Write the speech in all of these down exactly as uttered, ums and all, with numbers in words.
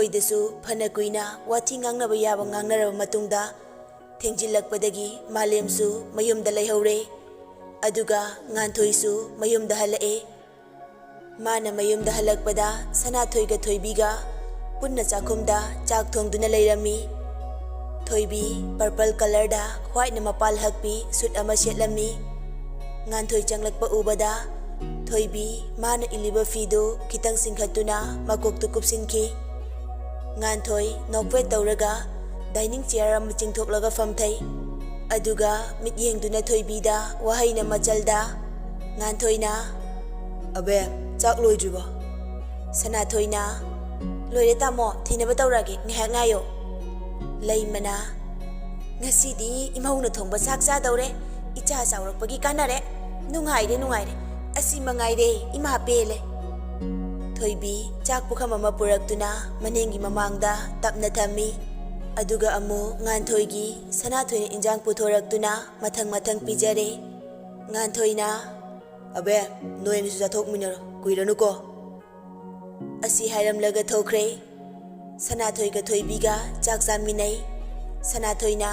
ꯊꯣꯏꯗꯁꯨ ꯐꯅ ꯀꯨꯏꯅ ꯋꯥꯊꯤ ꯉꯥꯡꯅꯕ ꯌꯥꯕ ꯉꯥꯡꯅꯔꯕ ꯃꯇꯨꯡꯗ, ꯊꯦꯡꯖꯤꯜꯂꯛꯄꯗꯒꯤ ꯃꯥꯂꯦꯝꯁꯨ ꯃꯌꯨꯝꯗ ꯂꯩꯍꯧꯔꯦ꯫ ꯑꯗꯨꯒ ꯉꯥꯟꯊꯣꯏꯁꯨ ꯃꯌꯨꯝꯗ ꯍꯜꯂꯛꯑꯦ꯫ ꯃꯥꯅ ꯃꯌꯨꯝꯗ ꯍꯜꯂꯛꯄꯗ ꯁꯅꯥꯊꯣꯏꯒ ꯊꯣꯏꯕꯤꯒ ꯄꯨꯟꯅ ꯆꯥꯛꯈꯨꯝꯗ ꯆꯥꯛ ꯊꯣꯡꯗꯨꯅ ꯂꯩꯔꯝꯃꯤ꯫ ꯊꯣꯏꯕꯤ purple colourꯗ whiteꯅ ꯃꯄꯥꯜ ꯍꯛꯄꯤ suit ꯑꯃ ꯁꯦꯠꯂꯝꯃꯤ꯫ ꯉꯥꯟꯊꯣꯏ ꯆꯪꯂꯛꯄ ꯎꯕꯗ ꯊꯣꯏꯕꯤ ꯃꯥꯅ ꯏꯜꯂꯤꯕ ꯐꯤꯗꯨ ꯈꯤꯇꯪ ꯆꯤꯡꯈꯠꯇꯨꯅ ꯃꯀꯣꯛꯇꯨ ꯀꯨꯞꯁꯤꯟꯈꯤ꯫ ꯉꯥꯟꯊꯣꯏ ꯅꯣꯛꯐꯦꯠ ꯇꯧꯔꯒ dining chair ꯑꯃ ꯆꯤꯡꯊꯣꯛꯂꯒ ꯐꯝꯊꯩ꯫ ꯑꯗꯨꯒ ꯃꯤꯠꯌꯦꯡꯗꯨꯅ ꯊꯣꯏꯕꯤꯗ ꯋꯥꯍꯩꯅ ꯃꯆꯜꯗ꯫ ꯉꯥꯟꯊꯣꯏꯅ, "ꯑꯕꯦ, ꯆꯥꯛ ꯂꯣꯏꯗ꯭ꯔꯤꯕꯣ?" ꯁꯅꯥꯊꯣꯏꯅ, "ꯂꯣꯏꯔꯦ ꯇꯥꯃꯣ, ꯊꯤꯅꯕ ꯇꯧꯔꯛꯑꯒꯦ, ꯉꯥꯏꯍꯥꯛ ꯉꯥꯏꯌꯣ꯫" ꯂꯩꯃꯅ, "ꯉꯁꯤꯗꯤ ꯏꯃꯧꯅ ꯊꯣꯡꯕ ꯆꯥꯛ ꯆꯥꯗꯧꯔꯦ꯫ ꯏꯆꯥ ꯆꯥꯎꯔꯛꯄꯒꯤ ꯀꯥꯟꯅꯔꯦ꯫ ꯅꯨꯡꯉꯥꯏꯔꯦ, ꯅꯨꯡꯉꯥꯏꯔꯦ꯫ ꯑꯁꯤ ꯃꯉꯥꯏꯔꯦ, ꯏꯃꯥ ꯄꯦꯜꯂꯦ꯫" ꯊꯣꯏꯕꯤ ꯆꯥꯛ ꯄꯨꯈꯝ ꯑꯃ ꯄꯨꯔꯛꯇꯨꯅ ꯃꯅꯦꯝꯒꯤ ꯃꯃꯥꯡꯗ ꯇꯞꯅ ꯊꯝꯃꯤ꯫ ꯑꯗꯨꯒ ꯑꯃꯨꯛ ꯉꯥꯟꯊꯣꯏꯒꯤ ꯁꯅꯥꯊꯣꯏꯅ ꯏꯟꯖꯥꯡ ꯄꯨꯊꯣꯔꯛꯇꯨꯅ ꯃꯊꯪ ꯃꯊꯪ ꯄꯤꯖꯔꯦ꯫ ꯉꯥꯟꯊꯣꯏꯅ, "ꯑꯕꯦ, ꯅꯣꯏ ꯑꯅꯤꯁꯨ ꯆꯥꯊꯣꯛꯃꯤꯟꯅꯔꯣ, ꯀꯨꯏꯔꯅꯨꯀꯣ꯫" ꯑꯁꯤ ꯍꯥꯏꯔꯝꯂꯒ ꯊꯣꯛꯈ꯭ꯔꯦ꯫ ꯁꯅꯥꯊꯣꯏꯒ ꯊꯣꯏꯕꯤꯒ ꯆꯥꯛ ꯆꯥꯃꯤꯟꯅꯩ꯫ ꯁꯅꯥꯊꯣꯏꯅ,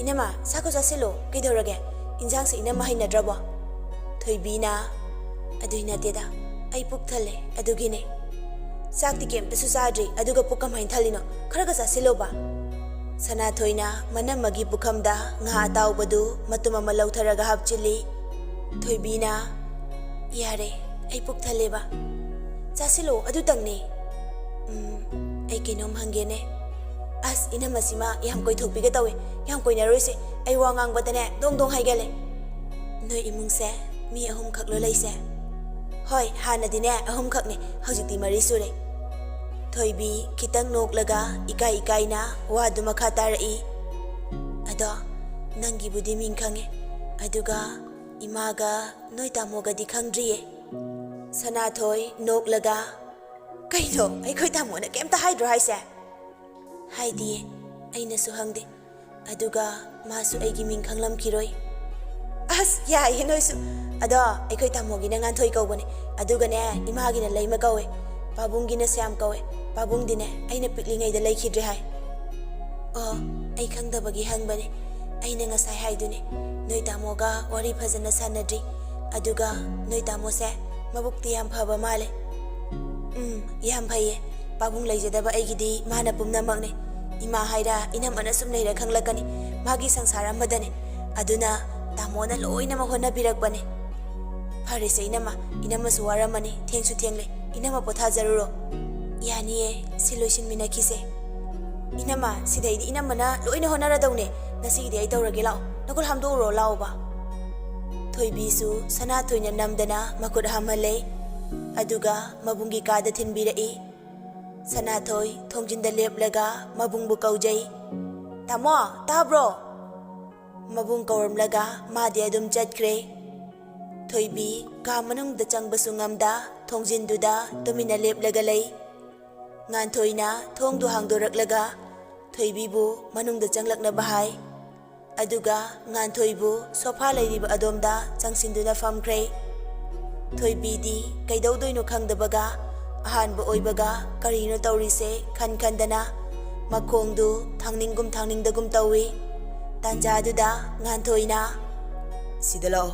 "ꯏꯅꯝꯃ, ꯆꯥꯛ ꯈꯔ ꯆꯥꯁꯤꯜꯂꯣ, ꯀꯩꯗꯧꯔꯒꯦ? ꯏꯟꯖꯥꯡꯁꯦ ꯏꯅꯝꯃ ꯍꯩꯅꯗ꯭ꯔꯕꯣ?" ꯊꯣꯏꯕꯤꯅ, "ꯑꯗꯨꯏ ꯅꯠꯇꯦꯗ, ꯑꯩ ꯄꯨꯛ ꯊꯜꯂꯦ, ꯑꯗꯨꯒꯤꯅꯦ꯫ ꯆꯥꯛꯇꯤ ꯀꯩꯝꯇꯁꯨ ꯆꯥꯗ꯭ꯔꯤ, ꯑꯗꯨꯒ ꯄꯨꯛ ꯀꯃꯥꯏꯅ ꯊꯜꯂꯤꯅꯣ? ꯈꯔꯒ ꯆꯥꯁꯤꯜꯂꯣꯕ꯫" ꯁꯅꯥꯊꯣꯏꯅ ꯃꯅꯝꯃꯒꯤ ꯄꯨꯈꯝꯗ ꯉꯥ ꯑꯇꯥꯎꯕꯗꯨ ꯃꯇꯨꯝ ꯑꯃ ꯂꯧꯊꯔꯒ ꯍꯥꯞꯆꯤꯜꯂꯤ꯫ ꯊꯣꯏꯕꯤꯅ, "ꯌꯥꯔꯦ, ꯑꯩ ꯄꯨꯛ ꯊꯜꯂꯦꯕ꯫ ꯆꯥꯁꯤꯜꯂꯣ, ꯑꯗꯨꯇꯪꯅꯦ꯫ ꯎꯝ, ꯑꯩ ꯀꯩꯅꯣꯝ ꯍꯪꯒꯦꯅꯦ꯫" "ꯑꯁ, ꯏꯅꯝꯃꯁꯤꯃ ꯌꯥꯝ ꯀꯣꯏꯊꯣꯛꯄꯤꯒ ꯇꯧꯋꯦ꯫ ꯌꯥꯝ ꯀꯣꯏꯅꯔꯣꯏꯁꯦ꯫ ꯑꯩ ꯋꯥ ꯉꯥꯡꯕꯗꯅꯦ ꯗꯣꯡ ꯗꯣꯡ ꯍꯥꯏꯒꯜꯂꯦ꯫" "ꯅꯣꯏ ꯏꯃꯨꯡꯁꯦ ꯃꯤ ꯑꯍꯨꯝꯈꯛꯂꯣ ꯂꯩꯁꯦ?" "ꯍꯣꯏ, ꯍꯥꯟꯅꯗꯤꯅꯦ ꯑꯍꯨꯝꯈꯛꯅꯦ, ꯍꯧꯖꯤꯛꯇꯤ ꯃꯔꯤ ꯁꯨꯔꯦ꯫" ꯊꯣꯏꯕꯤ ꯈꯤꯇꯪ ꯅꯣꯛꯂꯒ ꯏꯀꯥꯏ ꯏꯀꯥꯏꯅ ꯋꯥꯗꯨ ꯃꯈꯥ ꯇꯥꯔꯛꯏ꯫ "ꯑꯗꯣ ꯅꯪꯒꯤꯕꯨꯗꯤ ꯃꯤꯡ ꯈꯪꯉꯦ, ꯑꯗꯨꯒ ꯏꯃꯥꯒ ꯅꯣꯏ ꯇꯥꯃꯣꯒꯗꯤ ꯈꯪꯗ꯭ꯔꯤꯌꯦ꯫" ꯁꯅꯥꯊꯣꯏ ꯅꯣꯛꯂꯒ, "ꯀꯩꯅꯣ, ꯑꯩꯈꯣꯏ ꯇꯥꯃꯣꯅ ꯀꯩꯝꯇ ꯍꯥꯏꯗ꯭ꯔꯣ ꯍꯥꯏꯁꯦ?" "ꯍꯥꯏꯗꯤꯌꯦ, ꯑꯩꯅꯁꯨ ꯍꯪꯗꯦ꯫ ꯑꯗꯨꯒ ꯃꯥꯁꯨ ꯑꯩꯒꯤ ꯃꯤꯡ ꯈꯪꯂꯝꯈꯤꯔꯣꯏ꯫" "ꯑꯁ, ꯌꯥꯏꯌꯦ ꯅꯣꯏꯁꯨ꯫ ꯑꯗꯣ ꯑꯩꯈꯣꯏ ꯇꯥꯃꯣꯒꯤꯅ ꯉꯥꯟꯊꯣꯏ ꯀꯧꯕꯅꯦ, ꯑꯗꯨꯒꯅꯦ ꯏꯃꯥꯒꯤꯅ ꯂꯩꯃ ꯀꯧꯋꯦ, ꯄꯥꯕꯨꯡꯒꯤꯅ ꯁ꯭ꯌꯥꯝ ꯀꯧꯋꯦ꯫ ꯄꯥꯕꯨꯡꯗꯤꯅꯦ, ꯑꯩꯅ ꯄꯤꯛꯂꯤꯉꯩꯗ ꯂꯩꯈꯤꯗ꯭ꯔꯦ ꯍꯥꯏ꯫ ꯑꯣ, ꯑꯩ ꯈꯪꯗꯕꯒꯤ ꯍꯪꯕꯅꯦ꯫ ꯑꯩꯅ ꯉꯁꯥꯏ ꯍꯥꯏꯗꯨꯅꯤ, ꯅꯣꯏ ꯇꯥꯃꯣꯒ ꯋꯥꯔꯤ ꯐꯖꯅ ꯁꯥꯟꯅꯗ꯭ꯔꯤ, ꯑꯗꯨꯒ ꯅꯣꯏ ꯇꯥꯃꯣꯁꯦ ꯃꯕꯨꯛꯇꯤ ꯌꯥꯝ ꯐꯕ ꯃꯥꯜꯂꯦ꯫ ꯎꯝ, ꯌꯥꯝ ꯐꯩꯌꯦ꯫ ꯄꯥꯕꯨꯡ ꯂꯩꯖꯗꯕ ꯑꯩꯒꯤꯗꯤ ꯃꯥꯅ ꯄꯨꯝꯅꯃꯛꯅꯦ꯫ ꯏꯃꯥ ꯍꯥꯏꯔ ꯏꯅꯝꯃꯅ ꯁꯨꯝ ꯂꯩꯔ ꯈꯪꯂꯛꯀꯅꯤ꯫ ꯃꯥꯒꯤ ꯁꯪꯁꯥꯔ ꯑꯃꯗꯅꯦ꯫ ꯑꯗꯨꯅ ꯇꯥꯃꯣꯅ ꯂꯣꯏꯅꯃꯛ ꯍꯣꯠꯅꯕꯤꯔꯛꯄꯅꯦ꯫ ꯐꯔꯦꯁꯦ ꯏꯅꯝꯃ, ꯏꯅꯝꯃꯁꯨ ꯋꯥꯔꯝꯃꯅꯤ, ꯊꯦꯡꯁꯨ ꯊꯦꯡꯂꯦ꯫ ꯏꯅꯝꯃ ꯄꯣꯊꯥꯖꯔꯨꯔꯣ꯫ ꯌꯥꯅꯤꯌꯦ, ꯁꯤ ꯂꯣꯏꯁꯤꯟꯃꯤꯟꯅꯈꯤꯁꯦ꯫ ꯏꯅꯝꯃ, ꯁꯤꯗꯩꯗꯤ ꯏꯅꯝꯃꯅ ꯂꯣꯏꯅ ꯍꯣꯠꯅꯔꯗꯧꯅꯦ꯫ ꯉꯁꯤꯒꯤꯗꯤ ꯑꯩ ꯇꯧꯔꯒꯦ, ꯂꯥꯛꯑꯣ꯫ ꯅꯈꯨꯠ ꯍꯥꯝꯗꯣꯛꯎꯔꯣ, ꯂꯥꯛꯑꯣꯕ꯫ ꯊꯣꯏꯕꯤꯁꯨ ꯁꯅꯥꯊꯣꯏꯅ ꯅꯝꯗꯅ ꯃꯈꯨꯠ ꯍꯥꯝꯍꯜꯂꯦ꯫ ꯑꯗꯨꯒ ꯃꯕꯨꯡꯒꯤ ꯀꯥꯗ ꯊꯤꯟꯕꯤꯔꯛꯏ꯫ ꯁꯅꯥꯊꯣꯏ ꯊꯣꯡꯖꯤꯟꯗ ꯂꯦꯞꯂꯒ ꯃꯕꯨꯡꯕꯨ ꯀꯧꯖꯩ꯫ "ꯇꯥꯃꯣ, ꯇꯥꯕ꯭ꯔꯣ?" ꯃꯕꯨꯡ ꯀꯧꯔꯝꯂꯒ ꯃꯥꯗꯤ ꯑꯗꯨꯝ ꯆꯠꯈ꯭ꯔꯦ꯫ ꯊꯣꯏꯕꯤ ꯀꯥ ꯃꯅꯨꯡꯗ ꯆꯪꯕꯁꯨ ꯉꯝꯗ ꯊꯣꯡꯖꯤꯟꯗꯨꯗ ꯇꯨꯃꯤꯟꯅ ꯂꯦꯞꯂꯒ ꯂꯩ꯫ ꯉꯥꯟꯊꯣꯏꯅ ꯊꯣꯡꯗꯨ ꯍꯥꯡꯗꯣꯔꯛꯂꯒ ꯊꯣꯏꯕꯤꯕꯨ ꯃꯅꯨꯡꯗ ꯆꯪꯂꯛꯅꯕ ꯍꯥꯏ꯫ ꯑꯗꯨꯒ ꯉꯥꯟꯊꯣꯏꯕꯨ ꯁꯣꯐꯥ ꯂꯩꯔꯤꯕ ꯑꯗꯣꯝꯗ ꯆꯪꯁꯤꯟꯗꯨꯅ ꯐꯝꯈ꯭ꯔꯦ꯫ ꯊꯣꯏꯕꯤꯗꯤ ꯀꯩꯗꯧꯗꯣꯏꯅꯣ ꯈꯪꯗꯕꯒ, ꯑꯍꯥꯟꯕ ꯑꯣꯏꯕꯒ ꯀꯔꯤꯅꯣ ꯇꯧꯔꯤꯁꯦ ꯈꯟ ꯈꯟꯗꯅ ꯃꯈꯣꯡꯗꯨ ꯊꯥꯡꯅꯤꯡꯒꯨꯝ ꯊꯥꯡꯅꯤꯡꯗꯒꯨꯝ ꯇꯧꯏ꯫ ꯇꯥꯟꯖꯥꯗꯨꯗ ꯉꯥꯟꯊꯣꯏꯅ, "ꯁꯤꯗ ꯂꯥꯛꯑꯣ꯫"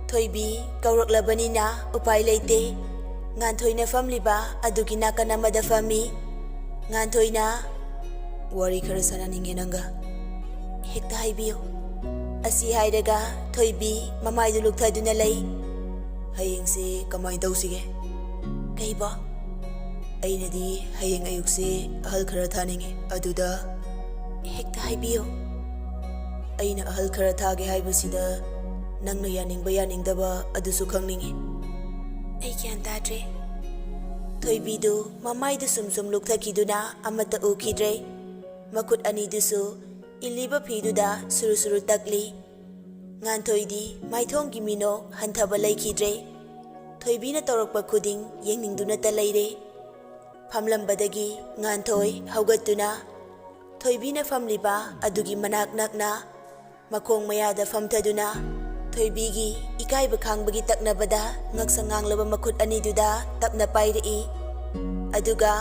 ꯊꯣꯏꯕꯤ ꯀꯧꯔꯛꯂꯕꯅꯤꯅ ꯎꯄꯥꯏ ꯂꯩꯇꯦ꯫ ꯉꯥꯟꯊꯣꯏꯅ ꯐꯝꯂꯤꯕ ꯑꯗꯨꯒꯤ ꯅꯥꯀꯟ ꯑꯃꯗ ꯐꯝꯃꯤ꯫ ꯉꯥꯟꯊꯣꯏꯅ, "ꯋꯥꯔꯤ ꯈꯔ ꯁꯥꯟꯅꯅꯤꯡꯉꯦ ꯅꯪꯒ꯫" "ꯍꯦꯛꯇ ꯍꯥꯏꯕꯤꯌꯨ꯫" ꯑꯁꯤ ꯍꯥꯏꯔꯒ ꯊꯣꯏꯕꯤ ꯃꯃꯥꯏꯗꯨ ꯂꯨꯛꯊꯗꯨꯅ ꯂꯩ꯫ "ꯍꯌꯦꯡꯁꯦ ꯀꯃꯥꯏꯅ ꯇꯧꯁꯤꯒꯦ?" "ꯀꯩꯕꯣ?" "ꯑꯩꯅꯗꯤ ꯍꯌꯦꯡ ꯑꯌꯨꯛꯁꯦ ꯑꯍꯜ ꯈꯔ ꯊꯥꯅꯤꯡꯉꯦ, ꯑꯗꯨꯗ꯫" "ꯍꯦꯛꯇ ꯍꯥꯏꯕꯤꯌꯨ꯫" "ꯑꯩꯅ ꯑꯍꯜ ꯈꯔ ꯊꯥꯒꯦ ꯍꯥꯏꯕꯁꯤꯗ ꯅꯪꯅ ꯌꯥꯅꯤꯡꯕ ꯌꯥꯅꯤꯡꯗꯕ ꯑꯗꯨꯁꯨ ꯈꯪꯅꯤꯡꯉꯤ꯫" "ꯑꯩ ꯒ꯭ꯌꯥꯟ ꯇꯥꯗ꯭ꯔꯦ꯫" ꯊꯣꯏꯕꯤꯗꯨ ꯃꯃꯥꯏꯗꯨ ꯁꯨꯝ ꯁꯨꯝ ꯂꯨꯛꯊꯈꯤꯗꯨꯅ ꯑꯃꯠꯇ ꯎꯈꯤꯗ꯭ꯔꯦ꯫ ꯃꯈꯨꯠ ꯑꯅꯤꯗꯨꯁꯨ ꯏꯜꯂꯤꯕ ꯐꯤꯗꯨꯗ ꯁꯨꯔꯨ ꯁꯨꯔꯨ ꯇꯛꯂꯤ꯫ ꯉꯥꯟꯊꯣꯏꯗꯤ ꯃꯥꯏꯊꯣꯡꯒꯤ ꯃꯤꯅꯣꯛ ꯍꯟꯊꯕ ꯂꯩꯈꯤꯗ꯭ꯔꯦ꯫ ꯊꯣꯏꯕꯤꯅ ꯇꯧꯔꯛꯄ ꯈꯨꯗꯤꯡ ꯌꯦꯡꯅꯤꯡꯗꯨꯅꯇ ꯂꯩꯔꯦ꯫ ꯐꯝꯂꯝꯕꯗꯒꯤ ꯉꯥꯟꯊꯣꯏ ꯍꯧꯒꯠꯇꯨꯅ ꯊꯣꯏꯕꯤꯅ ꯐꯝꯂꯤꯕ ꯑꯗꯨꯒꯤ ꯃꯅꯥꯛ ꯅꯛꯅ ꯃꯈꯣꯡ ꯃꯌꯥꯗ ꯐꯝꯊꯗꯨꯅ ꯊꯣꯏꯕꯤꯒꯤ ꯏꯀꯥꯏꯕ ꯈꯥꯡꯕꯒꯤ ꯇꯛꯅꯕꯗ ꯉꯛꯁꯪ ꯉꯥꯡꯂꯕ ꯃꯈꯨꯠ ꯑꯅꯤꯗꯨꯗ ꯇꯞꯅ ꯄꯥꯏꯔꯛꯏ꯫ ꯑꯗꯨꯒ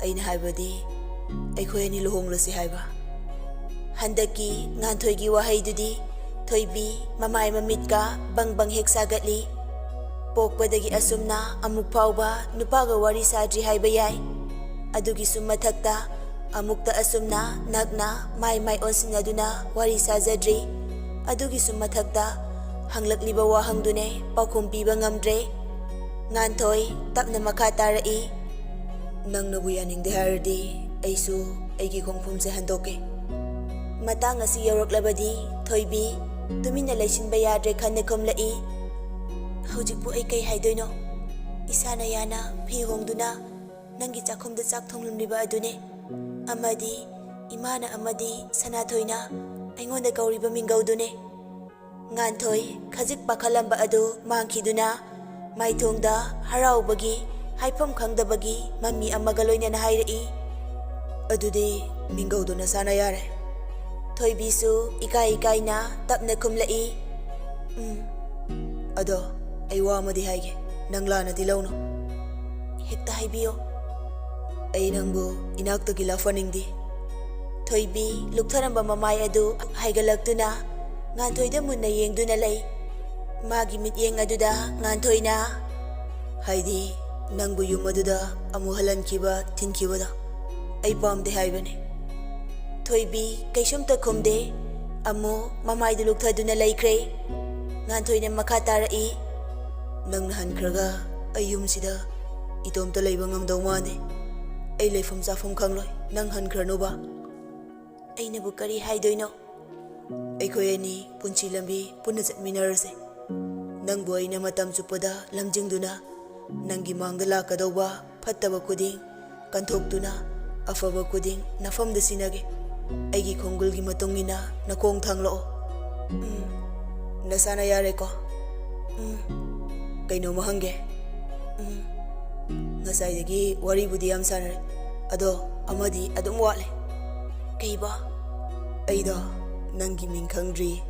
ꯑꯩꯅ ꯍꯥꯏꯕꯗꯤ, ꯑꯩꯈꯣꯏ ꯑꯅꯤ ꯂꯨꯍꯣꯡꯂꯁꯤ ꯍꯥꯏꯕ꯫ ꯍꯟꯗꯛꯀꯤ ꯉꯥꯟꯊꯣꯏꯒꯤ ꯋꯥꯍꯩꯗꯨꯗꯤ ꯊꯣꯏꯕꯤ ꯃꯃꯥꯏ ꯃꯃꯤꯠꯀ ꯕꯪ ꯕꯪ ꯍꯦꯛ ꯁꯥꯒꯠꯂꯤ꯫ ꯄꯣꯛꯄꯗꯒꯤ ꯑꯁꯨꯝꯅ ꯑꯃꯨꯛ ꯐꯥꯎꯕ ꯅꯨꯄꯥꯒ ꯋꯥꯔꯤ ꯁꯥꯗ꯭ꯔꯤ ꯍꯥꯏꯕ ꯌꯥꯏ꯫ ꯑꯗꯨꯒꯤꯁꯨ ꯃꯊꯛꯇ ꯑꯃꯨꯛꯇ ꯑꯁꯨꯝꯅ ꯅꯛꯅ ꯃꯥꯏ ꯃꯥꯏ ꯑꯣꯟꯁꯤꯟꯅꯗꯨꯅ ꯋꯥꯔꯤ ꯁꯥꯖꯗ꯭ꯔꯤ꯫ ꯑꯗꯨꯒꯤꯁꯨ ꯃꯊꯛꯇ ꯍꯪꯂꯛꯂꯤꯕ ꯋꯥꯍꯪꯗꯨꯅꯦ ꯄꯥꯎꯈꯨꯝ ꯄꯤꯕ ꯉꯝꯗ꯭ꯔꯦ꯫ ꯉꯥꯟꯊꯣꯏ ꯇꯞꯅ ꯃꯈꯥ ꯇꯥꯔꯛꯏ, "ꯅꯪꯅꯕꯨ ꯌꯥꯅꯤꯡꯗꯦ ꯍꯥꯏꯔꯗꯤ ꯑꯩꯁꯨ ꯑꯩꯒꯤ ꯈꯣꯡꯐꯝꯁꯦ ꯍꯟꯗꯣꯛꯀꯦ꯫" ꯃꯇꯥꯡ ꯑꯁꯤ ꯌꯧꯔꯛꯂꯕꯗꯤ ꯊꯣꯏꯕꯤ ꯇꯨꯃꯤꯟꯅ ꯂꯩꯁꯤꯟꯕ ꯌꯥꯗ꯭ꯔꯦ ꯈꯟꯅ ꯈꯨꯝꯂꯛꯏ, "ꯍꯧꯖꯤꯛꯄꯨ ꯑꯩ ꯀꯩ ꯍꯥꯏꯗꯣꯏꯅꯣ? ꯏꯁꯥꯅ ꯌꯥꯅ ꯐꯤ ꯍꯣꯡꯗꯨꯅ ꯅꯪꯒꯤ ꯆꯥꯛꯈꯨꯝꯗ ꯆꯥꯛ ꯊꯣꯡꯂꯝꯂꯤꯕ ꯑꯗꯨꯅꯦ꯫ ꯑꯃꯗꯤ ꯏꯃꯥꯅ ꯑꯃꯗꯤ ꯁꯅꯥꯊꯣꯏꯅ ꯑꯩꯉꯣꯟꯗ ꯀꯧꯔꯤꯕ ꯃꯤꯡꯒꯧꯗꯨꯅꯦ꯫" ꯉꯥꯟꯊꯣꯏ ꯈꯖꯤꯛ ꯄꯥꯈꯠꯂꯝꯕ ꯑꯗꯨ ꯃꯥꯡꯈꯤꯗꯨꯅ ꯃꯥꯏꯊꯣꯡꯗ ꯍꯔꯥꯎꯕꯒꯤ ꯍꯥꯏꯐꯝ ꯈꯪꯗꯕꯒꯤ ꯃꯃꯤ ꯑꯃꯒ ꯂꯣꯏꯅꯅ ꯍꯥꯏꯔꯛꯏ, "ꯑꯗꯨꯗꯤ ꯃꯤꯡꯒꯧꯗꯨ ꯅꯁꯥꯅ ꯌꯥꯔꯦ꯫" ꯊꯣꯏꯕꯤꯁꯨ ꯏꯀꯥꯏ ꯏꯀꯥꯏꯅ ꯇꯞꯅ ꯈꯨꯝꯂꯛꯏ, "ꯎꯝ꯫ ꯑꯗꯣ ꯑꯩ ꯋꯥ ꯑꯃꯗꯤ ꯍꯥꯏꯒꯦ, ꯅꯪ ꯂꯥꯟꯅꯗꯤ ꯂꯧꯅꯨ꯫" "ꯍꯦꯛꯇ ꯍꯥꯏꯕꯤꯌꯣ꯫" "ꯑꯩ ꯅꯪꯕꯨ ꯏꯅꯥꯛꯇꯒꯤ ꯂꯥꯞꯍꯟꯅꯤꯡꯗꯦ꯫" ꯊꯣꯏꯕꯤ ꯂꯨꯞꯊꯔꯝꯕ ꯃꯃꯥꯏ ꯑꯗꯨ ꯍꯥꯏꯒꯠꯂꯛꯇꯨꯅ ꯉꯥꯟꯊꯣꯏꯗ ꯃꯨꯟꯅ ꯌꯦꯡꯗꯨꯅ ꯂꯩ꯫ ꯃꯥꯒꯤ ꯃꯤꯠꯌꯦꯡ ꯑꯗꯨꯗ ꯉꯥꯟꯊꯣꯏꯅ, "ꯍꯥꯏꯗꯤ ꯅꯪꯕꯨ ꯌꯨꯝ ꯑꯗꯨꯗ ꯑꯃꯨꯛ ꯍꯜꯍꯟꯈꯤꯕ ꯊꯤꯟꯈꯤꯕꯗꯣ ꯑꯩ ꯄꯥꯝꯗꯦ ꯍꯥꯏꯕꯅꯤ꯫" ꯊꯣꯏꯕꯤ ꯀꯩꯁꯨꯝꯇ ꯈꯨꯝꯗꯦ꯫ ꯑꯃꯨꯛ ꯃꯃꯥꯏꯗꯨ ꯂꯨꯞꯊꯗꯨꯅ ꯂꯩꯈ꯭ꯔꯦ꯫ ꯉꯥꯟꯊꯣꯏꯅ ꯃꯈꯥ ꯇꯥꯔꯛꯏ, "ꯅꯪꯅ ꯍꯟꯈ꯭ꯔꯒ ꯑꯩ ꯌꯨꯝꯁꯤꯗ ꯏꯇꯣꯝꯇ ꯂꯩꯕ ꯉꯝꯗꯧ ꯃꯥꯟꯗꯦ꯫ ꯑꯩ ꯂꯩꯐꯝ ꯆꯥꯐꯝ ꯈꯪꯂꯣꯏ ꯅꯪ ꯍꯟꯈ꯭ꯔꯅꯨꯕ꯫" "ꯑꯩꯅꯕꯨ ꯀꯔꯤ ꯍꯥꯏꯗꯣꯏꯅꯣ? ꯑꯩꯈꯣꯏ ꯑꯅꯤ ꯄꯨꯟꯁꯤ ꯂꯝꯕꯤ ꯄꯨꯟꯅ ꯆꯠꯃꯤꯟꯅꯔꯁꯦ꯫ ꯅꯪꯕꯨ ꯑꯩꯅ ꯃꯇꯝ ꯆꯨꯞꯄꯗ ꯂꯝꯖꯤꯡꯗꯨꯅ ꯅꯪꯒꯤ ꯃꯥꯡꯗ ꯂꯥꯛꯀꯗꯧꯕ ꯐꯠꯇꯕ ꯈꯨꯗꯤꯡ ꯀꯟꯊꯣꯛꯇꯨꯅ ꯑꯐꯕ ꯈꯨꯗꯤꯡ ꯅꯐꯝꯗ ꯁꯤꯟꯅꯒꯦ꯫ ꯑꯩꯒꯤ ꯈꯣꯡꯒꯨꯜꯒꯤ ꯃꯇꯨꯡ ꯏꯟꯅ ꯅꯈꯣꯡ ꯊꯥꯡꯂꯛꯑꯣ꯫ ꯎꯝ, ꯅꯁꯥꯅ ꯌꯥꯔꯦꯀꯣ?" "ꯎꯝ꯫" "ꯀꯩꯅꯣꯝꯃ ꯍꯪꯒꯦ꯫" "ꯎꯝ꯫" "ꯉꯁꯥꯏꯗꯒꯤ ꯋꯥꯔꯤꯕꯨꯗꯤ ꯌꯥꯝ ꯁꯥꯟꯅꯔꯦ, ꯑꯗꯣ ꯑꯃꯗꯤ ꯑꯗꯨꯝ ꯋꯥꯠꯂꯦ꯫" "ꯀꯩꯕꯣ?" "ꯑꯩꯗꯣ ꯅꯪꯒꯤ ꯃꯤꯡ ꯈꯪꯗ꯭ꯔꯤ꯫"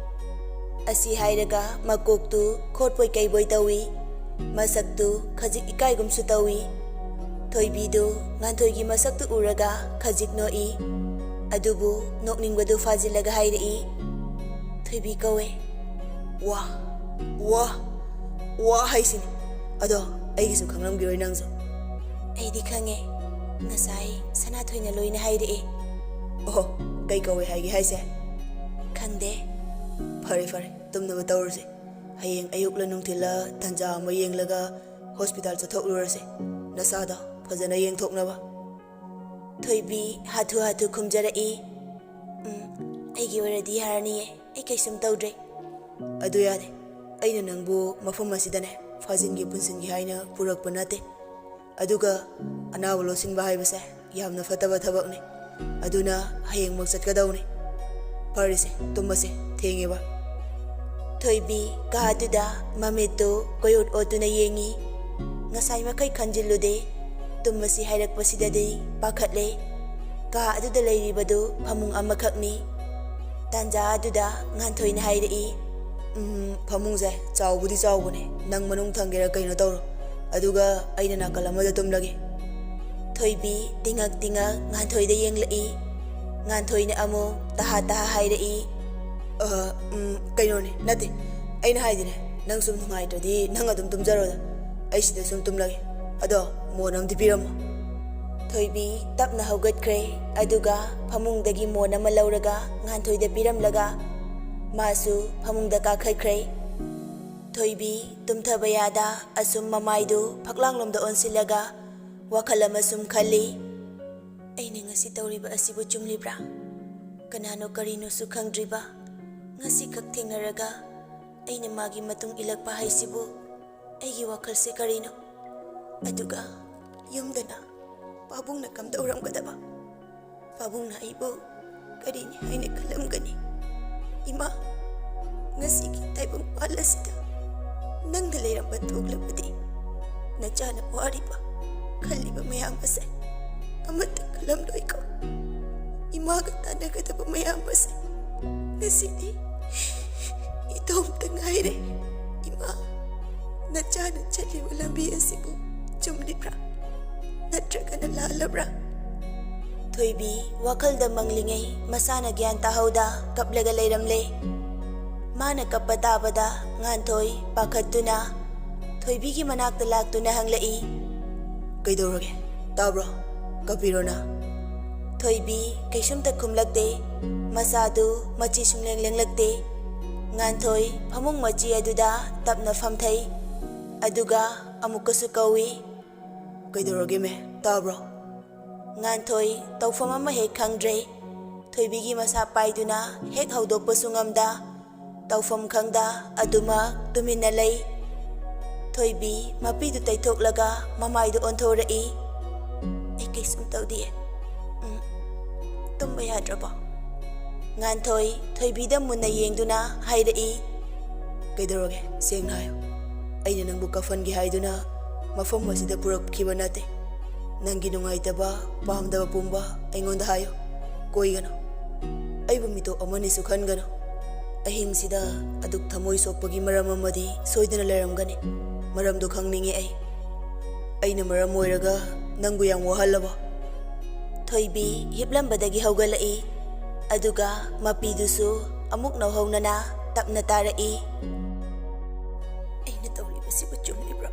ꯑꯁꯤ ꯍꯥꯏꯔꯒ ꯃꯀꯣꯛꯇꯨ ꯈꯣꯠꯄꯣꯏ ꯀꯩꯕꯣꯏ ꯇꯧꯏ꯫ ꯃꯁꯛꯇꯨ ꯈꯖꯤꯛ ꯏꯀꯥꯏꯒꯨꯝꯁꯨ ꯇꯧꯏ꯫ ꯊꯣꯏꯕꯤꯗꯨ ꯉꯥꯟꯊꯣꯏꯒꯤ ꯃꯁꯛꯇꯨ ꯎꯔꯒ ꯈꯖꯤꯛ ꯅꯣꯛꯏ꯫ ꯑꯗꯨꯕꯨ ꯅꯣꯛꯅꯤꯡꯕꯗꯨ ꯐꯥꯖꯤꯜꯂꯒ ꯍꯥꯏꯔꯛꯏ, "ꯊꯣꯏꯕꯤ ꯀꯧꯋꯦ꯫" "ꯋꯥ, ꯋꯥ, ꯋꯥ ꯍꯥꯏꯁꯤꯅꯤ꯫ ꯑꯗꯣ ꯑꯩꯒꯤꯁꯨ ꯈꯪꯂꯝꯈꯤꯔꯣꯏ ꯅꯪꯁꯨ꯫" "ꯑꯩꯗꯤ ꯈꯪꯉꯦ꯫ ꯉꯁꯥꯏ ꯁꯅꯥꯊꯣꯏꯅ ꯂꯣꯏꯅ ꯍꯥꯏꯔꯛꯑꯦ꯫" "ꯑꯣꯍꯣ, ꯀꯩ ꯀꯧꯋꯦ ꯍꯥꯏꯒꯦ ꯍꯥꯏꯁꯦ?" "ꯈꯪꯗꯦ꯫" "ꯐꯔꯦ, ꯐꯔꯦ, ꯇꯨꯝꯅꯕ ꯇꯧꯔꯁꯦ꯫ ꯍꯌꯦꯡ ꯑꯌꯨꯛꯂ ꯅꯨꯡꯊꯤꯜꯂ ꯇꯟꯖꯥ ꯑꯃ ꯌꯦꯡꯂꯒ ꯍꯣꯁꯄꯤꯇꯥꯜ ꯆꯠꯊꯣꯛꯂꯨꯔꯁꯦ꯫ ꯅꯁꯥꯗꯣ ꯐꯖꯅ ꯌꯦꯡꯊꯣꯛꯅꯕ꯫" ꯊꯣꯏꯕꯤ ꯍꯥꯊꯨ ꯍꯥꯊꯨ ꯈꯨꯝꯖꯔꯛꯏ, "ꯎꯝ, ꯑꯩꯒꯤ ꯑꯣꯏꯔꯗꯤ ꯌꯥꯔꯅꯤꯌꯦ, ꯑꯩ ꯀꯩꯁꯨꯝ ꯇꯧꯗ꯭ꯔꯦ꯫" "ꯑꯗꯨ ꯌꯥꯗꯦ꯫ ꯑꯩꯅ ꯅꯪꯕꯨ ꯃꯐꯝ ꯑꯁꯤꯗꯅꯦ ꯐꯥꯖꯤꯟꯒꯦ ꯄꯨꯟꯁꯤꯟꯒꯦ ꯍꯥꯏꯅ ꯄꯨꯔꯛꯄ ꯅꯠꯇꯦ꯫ ꯑꯗꯨꯒ ꯑꯅꯥꯕ ꯂꯣꯠꯁꯤꯟꯕ ꯍꯥꯏꯕꯁꯦ ꯌꯥꯝꯅ ꯐꯠꯇꯕ ꯊꯕꯛꯅꯤ꯫ ꯑꯗꯨꯅ ꯍꯌꯦꯡꯃꯛ ꯆꯠꯀꯗꯧꯅꯤ꯫ ꯐꯔꯦꯁꯦ, ꯇꯨꯝꯃꯁꯦ, ꯊꯦꯡꯉꯦꯕ꯫" ꯊꯣꯏꯕꯤ ꯀꯥ ꯑꯗꯨꯗ ꯃꯃꯤꯠꯇꯨ ꯀꯣꯏꯑꯣꯠ ꯑꯣꯠꯇꯨꯅ ꯌꯦꯡꯉꯤ꯫ ꯉꯁꯥꯏ ꯃꯈꯩ ꯈꯟꯖꯤꯜꯂꯨꯗꯦ꯫ ꯇꯨꯝꯃꯁꯤ ꯍꯥꯏꯔꯛꯄꯁꯤꯗꯗꯤ ꯄꯥꯈꯠꯂꯦ꯫ ꯀꯥ ꯑꯗꯨꯗ ꯂꯩꯔꯤꯕꯗꯨ ꯐꯃꯨꯡ ꯑꯃꯈꯛꯅꯤ꯫ ꯇꯥꯟꯖꯥ ꯑꯗꯨꯗ ꯉꯥꯟꯊꯣꯏꯅ ꯍꯥꯏꯔꯛꯏ, "ꯎꯝ, ꯐꯃꯨꯡꯁꯦ ꯆꯥꯎꯕꯨꯗꯤ ꯆꯥꯎꯕꯅꯦ, ꯅꯪ ꯃꯅꯨꯡ ꯊꯪꯒꯦꯔꯥ ꯀꯩꯅꯣ ꯇꯧꯔꯣ, ꯑꯗꯨꯒ ꯑꯩꯅ ꯅꯥꯀꯜ ꯑꯃꯗ ꯇꯨꯝꯂꯒꯦ꯫" ꯊꯣꯏꯕꯤ ꯇꯤꯉꯛ ꯇꯤꯉꯛ ꯉꯥꯟꯊꯣꯏꯗ ꯌꯦꯡꯂꯛꯏ꯫ ꯉꯥꯟꯊꯣꯏꯅ ꯑꯃꯨꯛ ꯇꯍꯥ ꯇꯍꯥ ꯍꯥꯏꯔꯛꯏ, "ꯑ, ꯎꯝ, ꯀꯩꯅꯣꯅꯦ, ꯅꯠꯇꯦ, ꯑꯩꯅ ꯍꯥꯏꯗꯤꯅꯦ, ꯅꯪ ꯁꯨꯝ ꯅꯨꯡꯉꯥꯏꯇ꯭ꯔꯗꯤ ꯅꯪ ꯑꯗꯨꯝ ꯇꯨꯝꯖꯔꯣꯗ, ꯑꯩ ꯁꯤꯗ ꯁꯨꯝ ꯇꯨꯝꯂꯒꯦ꯫ ꯑꯗꯣ ꯃꯣꯟ ꯑꯃꯗꯤ ꯄꯤꯔꯝꯃꯣ꯫" ꯊꯣꯏꯕꯤ ꯇꯞꯅ ꯍꯧꯒꯠꯈ꯭ꯔꯦ, ꯑꯗꯨꯒ ꯐꯃꯨꯡꯗꯒꯤ ꯃꯣꯟ ꯑꯃ ꯂꯧꯔꯒ ꯉꯥꯟꯊꯣꯏꯗ ꯄꯤꯔꯝꯂꯒ ꯃꯥꯁꯨ ꯐꯃꯨꯡꯗ ꯀꯥꯈꯠꯈ꯭ꯔꯦ꯫ ꯊꯣꯏꯕꯤ ꯇꯨꯝꯊꯕ ꯌꯥꯗ ꯑꯁꯨꯝ ꯃꯃꯥꯏꯗꯨ ꯐꯛꯂꯥꯡꯂꯣꯝꯗ ꯑꯣꯟꯁꯤꯜꯂꯒ ꯋꯥꯈꯜ ꯑꯃ ꯁꯨꯝ ꯈꯜꯂꯤ꯫ "ꯑꯩꯅ ꯉꯁꯤ ꯇꯧꯔꯤꯕ ꯑꯁꯤꯕꯨ ꯆꯨꯝꯂꯤꯕ꯭ꯔꯥ? ꯀꯅꯥꯅꯣ ꯀꯔꯤꯅꯣꯁꯨ ꯈꯪꯗ꯭ꯔꯤꯕ, ꯉꯁꯤꯈꯛ ꯊꯦꯡꯅꯔꯒ ꯑꯩꯅ ꯃꯥꯒꯤ ꯃꯇꯨꯡ ꯏꯜꯂꯛꯄ ꯍꯥꯏꯁꯤꯕꯨ ꯑꯩꯒꯤ ꯋꯥꯈꯜꯁꯦ ꯀꯔꯤꯅꯣ? ꯑꯗꯨꯒ ꯌꯨꯝꯗꯅ ꯄꯥꯕꯨꯡꯅ ꯀꯝꯗꯧꯔꯝꯒꯗꯕ? ꯄꯥꯕꯨꯡꯅ ꯑꯩꯕꯨ ꯀꯔꯤꯅꯤ ꯍꯥꯏꯅ ꯈꯜꯂꯝꯒꯅꯤ? ꯏꯃꯥ, ꯉꯁꯤꯒꯤ ꯇꯥꯏꯕꯪ ꯄꯥꯜ ꯑꯁꯤꯗ ꯅꯪꯅ ꯂꯩꯔꯝꯕ ꯊꯣꯛꯂꯕꯗꯤ, ꯅꯆꯥꯅ ꯋꯥꯔꯤꯕ, ꯈꯜꯂꯤꯕ ꯃꯌꯥꯝ ꯑꯁꯦ ꯑꯃꯠꯇ ꯈꯜꯂꯝꯂꯣꯏꯀꯣ? ꯏꯃꯥꯒ ꯇꯥꯟꯅꯒꯗꯕ ꯃꯌꯥꯝ ꯑꯁꯦ ꯉꯁꯤꯗꯤ ꯏꯇꯣꯝꯇ ꯉꯥꯏꯔꯦ꯫ ꯏꯃꯥ, ꯅꯆꯥꯅ ꯆꯠꯂꯤꯕ ꯂꯝꯕꯤ ꯑꯁꯤꯕꯨ ꯆꯨꯝꯂꯤꯕ꯭ꯔꯥ?" ꯅꯠꯇ꯭ꯔꯒꯅ ꯂꯥꯜꯂꯕ꯭ꯔꯥ? ꯊꯣꯏꯕꯤ ꯋꯥꯈꯜꯗ ꯃꯪꯂꯤꯉꯩ ꯃꯁꯥꯅ ꯒ꯭ꯌꯥꯟ ꯇꯥꯍꯧꯗ ꯀꯞꯂꯒ ꯂꯩꯔꯝꯂꯦ꯫ ꯃꯥꯅ ꯀꯞꯄ ꯇꯥꯕꯗ ꯉꯥꯟꯊꯣꯏ ꯄꯥꯈꯠꯇꯨꯅ ꯊꯣꯏꯕꯤꯒꯤ ꯃꯅꯥꯛꯇ ꯂꯥꯛꯇꯨꯅ ꯍꯪꯂꯛꯏ, "ꯀꯩꯗꯧꯔꯒꯦ? ꯇꯥꯕ꯭ꯔꯣ? ꯀꯞꯄꯤꯔꯣ ꯅꯪ?" ꯊꯣꯏꯕꯤ ꯀꯩꯁꯨꯝꯇ ꯈꯨꯝꯂꯛꯇꯦ꯫ ꯃꯁꯥꯗꯨ ꯃꯆꯤ ꯁꯨꯡꯂꯦꯡ ꯂꯦꯡꯂꯛꯇꯦ꯫ ꯉꯥꯟꯊꯣꯏ ꯐꯃꯨꯡ ꯃꯆꯤ ꯑꯗꯨꯗ ꯇꯞꯅ ꯐꯝꯊꯩ꯫ ꯑꯗꯨꯒ ꯑꯃꯨꯛꯀꯁꯨ ꯀꯧꯏ, "ꯀꯩꯗꯧꯔꯒꯦ ꯃꯦ? ꯇꯥꯕ꯭ꯔꯣ?" ꯉꯥꯟꯊꯣꯏ ꯇꯧꯐꯝ ꯑꯃ ꯍꯦꯛ ꯈꯪꯗ꯭ꯔꯦ꯫ ꯊꯣꯏꯕꯤꯒꯤ ꯃꯁꯥ ꯄꯥꯏꯗꯨꯅ ꯍꯦꯛ ꯍꯧꯗꯣꯛꯄꯁꯨ ꯉꯝꯗ, ꯇꯧꯐꯝ ꯈꯪꯗ ꯑꯗꯨꯃꯛ ꯇꯨꯃꯤꯟꯅ ꯂꯩ꯫ ꯊꯣꯏꯕꯤ ꯃꯄꯤꯗꯨ ꯇꯩꯊꯣꯛꯂꯒ ꯃꯃꯥꯏꯗꯨ ꯑꯣꯟꯊꯣꯔꯛꯏ꯫ "ꯑꯩ ꯀꯩꯁꯨꯝ ꯇꯧꯗꯤꯌꯦ꯫ ꯎꯝ, ꯇꯨꯝꯕ ꯌꯥꯗ꯭ꯔꯕꯣ?" ꯉꯥꯟꯊꯣꯏ ꯊꯣꯏꯕꯤꯗ ꯃꯨꯟꯅ ꯌꯦꯡꯗꯨꯅ ꯍꯥꯏꯔꯛꯏ, "ꯀꯩꯗꯧꯔꯒꯦ? ꯁꯦꯡꯅ ꯍꯥꯏꯌꯨ꯫ ꯑꯩꯅ ꯅꯪꯕꯨ ꯀꯐꯟꯒꯤ ꯍꯥꯏꯗꯨꯅ ꯃꯐꯝ ꯑꯁꯤꯗ ꯄꯨꯔꯛꯈꯤꯕ ꯅꯠꯇꯦ꯫ ꯅꯪꯒꯤ ꯅꯨꯡꯉꯥꯏꯇꯕ, ꯄꯥꯝꯗꯕ ꯄꯨꯝꯕ ꯑꯩꯉꯣꯟꯗ ꯍꯥꯏꯌꯨ꯫ ꯀꯣꯏꯒꯅꯨ꯫ ꯑꯩꯕꯨ ꯃꯤꯇꯣꯞ ꯑꯃꯅꯤꯁꯨ ꯈꯟꯒꯅꯨ꯫ ꯑꯍꯤꯡꯁꯤꯗ ꯑꯗꯨꯛ ꯊꯃꯣꯏ ꯁꯣꯛꯄꯒꯤ ꯃꯔꯝ ꯑꯃꯗꯤ ꯁꯣꯏꯗꯅ ꯂꯩꯔꯝꯒꯅꯤ꯫ ꯃꯔꯝꯗꯨ ꯈꯪꯅꯤꯡꯉꯤ ꯑꯩ꯫ ꯑꯩꯅ ꯃꯔꯝ ꯑꯣꯏꯔꯒ ꯅꯪꯕꯨ ꯌꯥꯝ ꯋꯥꯍꯜꯂꯕꯣ?" ꯊꯣꯏꯕꯤ ꯍꯤꯞꯂꯝꯕꯗꯒꯤ ꯍꯧꯒꯠꯂꯛꯏ꯫ ꯑꯗꯨꯒ ꯃꯄꯤꯗꯨꯁꯨ ꯑꯃꯨꯛ ꯅꯧꯍꯧꯅꯅ ꯇꯞꯅ ꯇꯥꯔꯛꯏ꯫ "ꯑꯩꯅ ꯇꯧꯔꯤꯕꯁꯤꯕꯨ ꯆꯨꯝꯂꯤꯕ꯭ꯔꯣ?"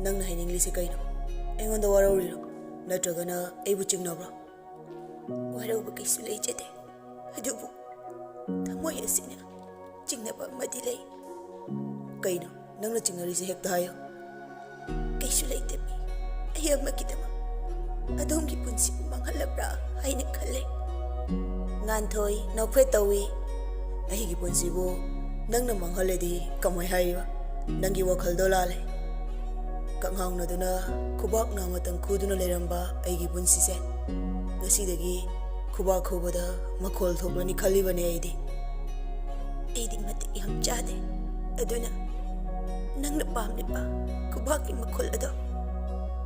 "ꯅꯪꯅ ꯍꯥꯏꯅꯤꯡꯂꯤꯁꯤ ꯀꯩꯅꯣ? ꯑꯩꯉꯣꯟꯗ ꯋꯥꯔꯧꯔꯤꯔꯣ? ꯅꯠꯇ꯭ꯔꯒꯅ ꯑꯩꯕꯨ ꯆꯤꯡꯅꯕ꯭ꯔꯣ?" "ꯋꯥꯔꯧꯕ ꯀꯩꯁꯨ ꯂꯩꯖꯗꯦ, ꯑꯗꯨꯕꯨ ꯊꯃꯣꯏ ꯑꯁꯤꯅ ꯆꯤꯡꯅꯕ ꯑꯃꯗꯤ ꯂꯩ꯫" "ꯀꯩꯅꯣ ꯅꯪꯅ ꯆꯤꯡꯅꯔꯤꯁꯦ? ꯍꯦꯛꯇ ꯍꯥꯏꯌꯨ꯫" "ꯀꯩꯁꯨ ꯂꯩꯇꯦ ꯃꯤ꯫ ꯑꯩ ꯑꯃꯒꯤꯗꯃꯛ ꯑꯗꯣꯝꯒꯤ ꯄꯨꯟꯁꯤꯕꯨ ꯃꯥꯡꯍꯜꯂꯕ꯭ꯔꯥ ꯍꯥꯏꯅ ꯈꯜꯂꯦ꯫" ꯉꯥꯟꯊꯣꯏ ꯅꯣꯛꯐꯦꯠ ꯇꯧꯏ꯫ "ꯑꯩꯒꯤ ꯄꯨꯟꯁꯤꯕꯨ ꯅꯪꯅ ꯃꯥꯡꯍꯜꯂꯦꯗꯤ ꯀꯃꯥꯏ ꯍꯥꯏꯔꯤꯕ? ꯅꯪꯒꯤ ꯋꯥꯈꯜꯗꯣ ꯂꯥꯜꯂꯦ꯫ ꯀꯛꯉꯥꯎꯅꯗꯨꯅ ꯈꯨꯕꯥꯛꯅ ꯑꯃꯇꯪ ꯈꯨꯗꯨꯅ ꯂꯩꯔꯝꯕ ꯑꯩꯒꯤ ꯄꯨꯟꯁꯤꯁꯦ ꯉꯁꯤꯗꯒꯤ ꯈꯨꯕꯥꯛ ꯈꯨꯕꯗ ꯃꯈꯣꯜ ꯊꯣꯛꯂꯅꯤ ꯈꯜꯂꯤꯕꯅꯦ ꯑꯩꯗꯤ꯫" "ꯑꯩꯗꯤ ꯃꯇꯤꯛ ꯌꯥꯝ ꯆꯥꯗꯦ, ꯑꯗꯨꯅ ꯅꯪꯅ ꯄꯥꯝꯂꯤꯕ ꯈꯨꯕꯥꯛꯀꯤ ꯃꯈꯣꯜ ꯑꯗꯣ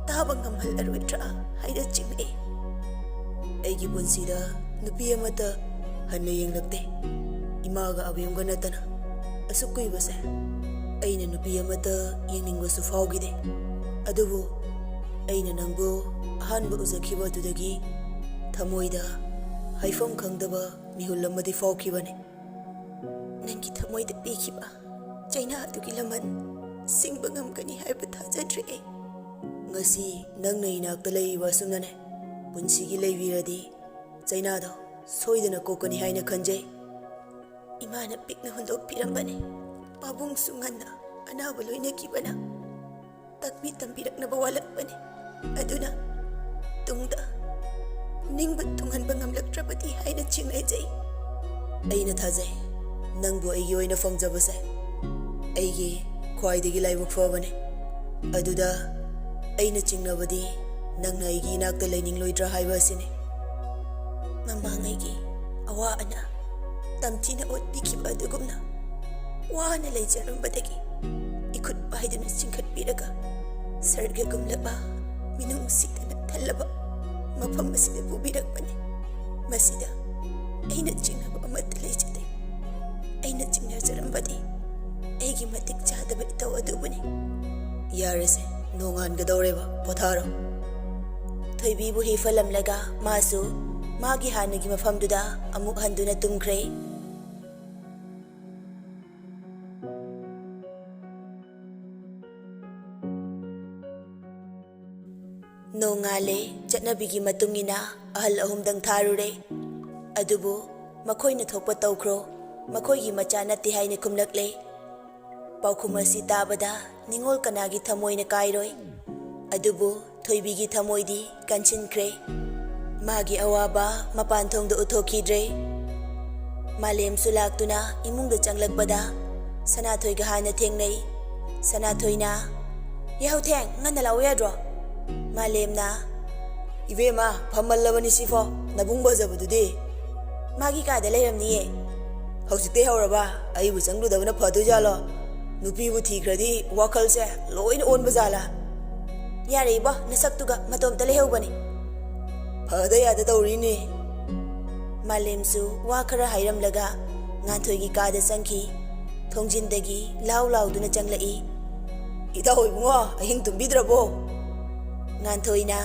ꯇꯥꯕ ꯉꯝꯍꯜꯂꯔꯣꯏꯗ꯭ꯔꯥ ꯍꯥꯏꯅ ꯆꯤꯡꯅꯩ꯫" "ꯑꯩꯒꯤ ꯄꯨꯟꯁꯤꯗ ꯅꯨꯄꯤ ꯑꯃꯠꯇ ꯍꯟꯅ ꯌꯦꯡꯂꯛꯇꯦ, ꯏꯃꯥꯒ ꯑꯕꯦꯝꯒ ꯅꯠꯇꯅ꯫ ꯑꯁꯨꯛ ꯀꯨꯏꯕꯁꯦ ꯑꯩꯅ ꯅꯨꯄꯤ ꯑꯃꯠꯇ ꯌꯦꯡꯅꯤꯡꯕꯁꯨ ꯐꯥꯎꯈꯤꯗꯦ꯫ ꯑꯗꯨꯕꯨ ꯑꯩꯅ ꯅꯪꯕꯨ ꯑꯍꯥꯟꯕ ꯎꯖꯈꯤꯕ ꯑꯗꯨꯗꯒꯤ ꯊꯃꯣꯏꯗ ꯍꯥꯏꯐꯝ ꯈꯪꯗꯕ ꯃꯤꯍꯨꯜ ꯑꯃꯗꯤ ꯐꯥꯎꯈꯤꯕꯅꯤ꯫ ꯅꯪꯒꯤ ꯊꯃꯣꯏꯗ ꯄꯤꯈꯤꯕ ꯆꯩꯅꯥ ꯑꯗꯨꯒꯤ ꯂꯃꯟ ꯁꯤꯡꯕ ꯉꯝꯒꯅꯤ ꯍꯥꯏꯕ ꯊꯥꯖꯗ꯭ꯔꯦ ꯑꯩ꯫ ꯉꯁꯤ ꯅꯪꯅ ꯏꯅꯥꯛꯇ ꯂꯩꯔꯤꯕ ꯑꯁꯨꯝꯅꯅꯦ ꯄꯨꯟꯁꯤꯒꯤ ꯂꯩꯕꯤꯔꯗꯤ ꯆꯩꯅꯥꯗꯣ ꯁꯣꯏꯗꯅ ꯀꯣꯛꯀꯅꯤ ꯍꯥꯏꯅ ꯈꯟꯖꯩ꯫ ꯏꯃꯥꯅ ꯄꯤꯛꯅ ꯍꯨꯟꯗꯣꯛꯄꯤꯔꯝꯕꯅꯤ꯫ ꯄꯥꯕꯨꯡꯁꯨ ꯉꯟꯅ ꯑꯅꯥꯕ ꯂꯣꯏꯅꯈꯤꯕꯅ ꯇꯥꯛꯄꯤ ꯇꯝꯕꯤꯔꯛꯅꯕ ꯋꯥꯠꯂꯛꯄꯅꯤ꯫ ꯑꯗꯨꯅ ꯇꯨꯡꯗ ꯅꯤꯡꯕ ꯊꯨꯡꯍꯟꯕ ꯉꯝꯂꯛꯇ꯭ꯔꯕꯗꯤ ꯍꯥꯏꯅ ꯆꯤꯡꯅꯖꯩ꯫ ꯑꯩꯅ ꯊꯥꯖꯩ, ꯅꯪꯕꯨ ꯑꯩꯒꯤ ꯑꯣꯏꯅ ꯐꯪꯖꯕꯁꯦ ꯑꯩꯒꯤ ꯈ꯭ꯋꯥꯏꯗꯒꯤ ꯂꯥꯏꯕꯛ ꯐꯕꯅꯤ꯫ ꯑꯗꯨꯗ ꯑꯩꯅ ꯆꯤꯡꯅꯕꯗꯤ ꯅꯪꯅ ꯑꯩꯒꯤ ꯏꯅꯥꯛꯇ ꯂꯩꯅꯤꯡꯂꯣꯏꯗ꯭ꯔꯥ ꯍꯥꯏꯕ ꯑꯁꯤꯅꯤ꯫ ꯃꯃꯥꯡꯉꯩꯒꯤ ꯑꯋꯥ ꯑꯅꯥ ꯇꯝꯊꯤꯅ ꯑꯣꯠꯄꯤꯈꯤꯕ ꯑꯗꯨꯒꯨꯝꯅ ꯋꯥꯅ ꯂꯩꯖꯔꯝꯕꯗꯒꯤ ꯏꯈꯨꯠ ꯄꯥꯏꯗꯨꯅ ꯆꯤꯡꯈꯠꯄꯤꯔꯒ ꯁꯔꯒꯒꯨꯝꯂꯕ ꯃꯤꯅꯨꯡꯁꯤꯗꯅ ꯊꯜꯂꯕ ꯃꯐꯝ ꯑꯁꯤꯗ ꯄꯨꯕꯤꯔꯛꯄꯅꯤ꯫ ꯃꯁꯤꯗ ꯑꯩꯅ ꯆꯤꯡꯅꯕ ꯑꯃꯠꯇ ꯂꯩꯖꯗꯦ꯫ ꯑꯩꯅ ꯆꯤꯡꯅꯖꯔꯝꯕꯗꯤ ꯑꯩꯒꯤ ꯃꯇꯤꯛ ꯆꯥꯗꯕ ꯏꯇꯧ ꯑꯗꯨꯕꯨꯅꯤ꯫ ꯌꯥꯔꯦꯁꯦ, ꯅꯣꯡꯉꯥꯟꯒꯗꯧꯔꯦꯕ, ꯄꯣꯊꯥꯔꯣ꯫ ꯊꯣꯏꯕꯤꯕꯨ ꯍꯤ ꯐꯜꯂꯝꯂꯒ ꯃꯥꯁꯨ ꯃꯥꯒꯤ ꯍꯥꯟꯅꯒꯤ ꯃꯐꯝꯗꯨꯗ ꯑꯃꯨꯛ ꯍꯟꯗꯨꯅ ꯇꯨꯝꯈ꯭ꯔꯦ꯫ ꯅꯣꯡꯉꯥꯜꯂꯦ꯫ ꯆꯠꯅꯕꯤꯒꯤ ꯃꯇꯨꯡ ꯏꯟꯅ ꯑꯍꯜ ꯑꯍꯨꯝꯗꯪ ꯊꯥꯔꯨꯔꯦ꯫ ꯑꯗꯨꯕꯨ ꯃꯈꯣꯏꯅ ꯊꯣꯛꯄ ꯇꯧꯈ꯭ꯔꯣ, ꯃꯈꯣꯏꯒꯤ ꯃꯆꯥ ꯅꯠꯇꯦ ꯍꯥꯏꯅ ꯈꯨꯝꯂꯛꯂꯦ꯫ ꯄꯥꯎꯈꯨꯝ ꯑꯁꯤ ꯇꯥꯕꯗ ꯅꯤꯡꯉꯣꯜ ꯀꯅꯥꯒꯤ ꯊꯃꯣꯏꯅ ꯀꯥꯏꯔꯣꯏ? ꯑꯗꯨꯕꯨ ꯊꯣꯏꯕꯤꯒꯤ ꯊꯃꯣꯏꯗꯤ ꯀꯟꯁꯤꯟꯈ꯭ꯔꯦ꯫ ꯃꯥꯒꯤ ꯑꯋꯥꯕ ꯃꯄꯥꯟ ꯊꯣꯡꯗ ꯎꯠꯊꯣꯛꯈꯤꯗ꯭ꯔꯦ꯫ ꯃꯥꯂꯦꯝꯁꯨ ꯂꯥꯛꯇꯨꯅ ꯏꯃꯨꯡꯗ ꯆꯪꯂꯛꯄꯗ ꯁꯅꯥꯊꯣꯏꯒ ꯍꯥꯟꯅ ꯊꯦꯡꯅꯩ꯫ ꯁꯅꯥꯊꯣꯏꯅ, "ꯌꯥꯍꯧ ꯊꯦꯡ, ꯉꯟꯅ ꯂꯥꯛꯎ ꯌꯥꯗ꯭ꯔꯣ?" ꯃꯥꯂꯦꯝꯅ, "ꯏꯕꯦꯝꯃ, ꯐꯝꯃꯜꯂꯕꯅꯤ ꯁꯤꯐꯥꯎ, ꯅꯕꯨꯡ ꯐꯖꯕꯗꯨꯗꯤ?" "ꯃꯥꯒꯤ ꯀꯥꯗ ꯂꯩꯔꯝꯅꯤꯌꯦ꯫" "ꯍꯧꯖꯤꯛꯇꯩ ꯍꯧꯔꯕ? ꯑꯩꯕꯨ ꯆꯪꯂꯨꯗꯕꯅ ꯐꯗꯣꯏꯖꯥꯠꯂꯣ? ꯅꯨꯄꯤꯕꯨ ꯊꯤꯈ꯭ꯔꯗꯤ ꯋꯥꯈꯜꯁꯦ ꯂꯣꯏꯅ ꯑꯣꯟꯕ ꯖꯥꯠꯂꯥ?" "ꯌꯥꯔꯦ ꯏꯕꯣ, ꯅꯁꯛꯇꯨꯒ ꯃꯇꯣꯝꯇ ꯂꯩꯍꯧꯕꯅꯤ꯫" "ꯐꯗ ꯌꯥꯗ ꯇꯧꯔꯤꯅꯦ꯫" ꯃꯥꯂꯦꯝꯁꯨ ꯋꯥ ꯈꯔ ꯍꯥꯏꯔꯝꯂꯒ ꯉꯥꯟꯊꯣꯏꯒꯤ ꯀꯥꯗ ꯆꯪꯈꯤ꯫ ꯊꯣꯡꯖꯤꯟꯗꯒꯤ ꯂꯥꯎ ꯂꯥꯎꯗꯨꯅ ꯆꯪꯂꯛꯏ꯫ "ꯏꯇꯥꯎ ꯏꯕꯨꯡꯉꯣ, ꯑꯍꯤꯡ ꯇꯨꯝꯕꯤꯗ꯭ꯔꯕꯣ?" ꯉꯥꯟꯊꯣꯏꯅ,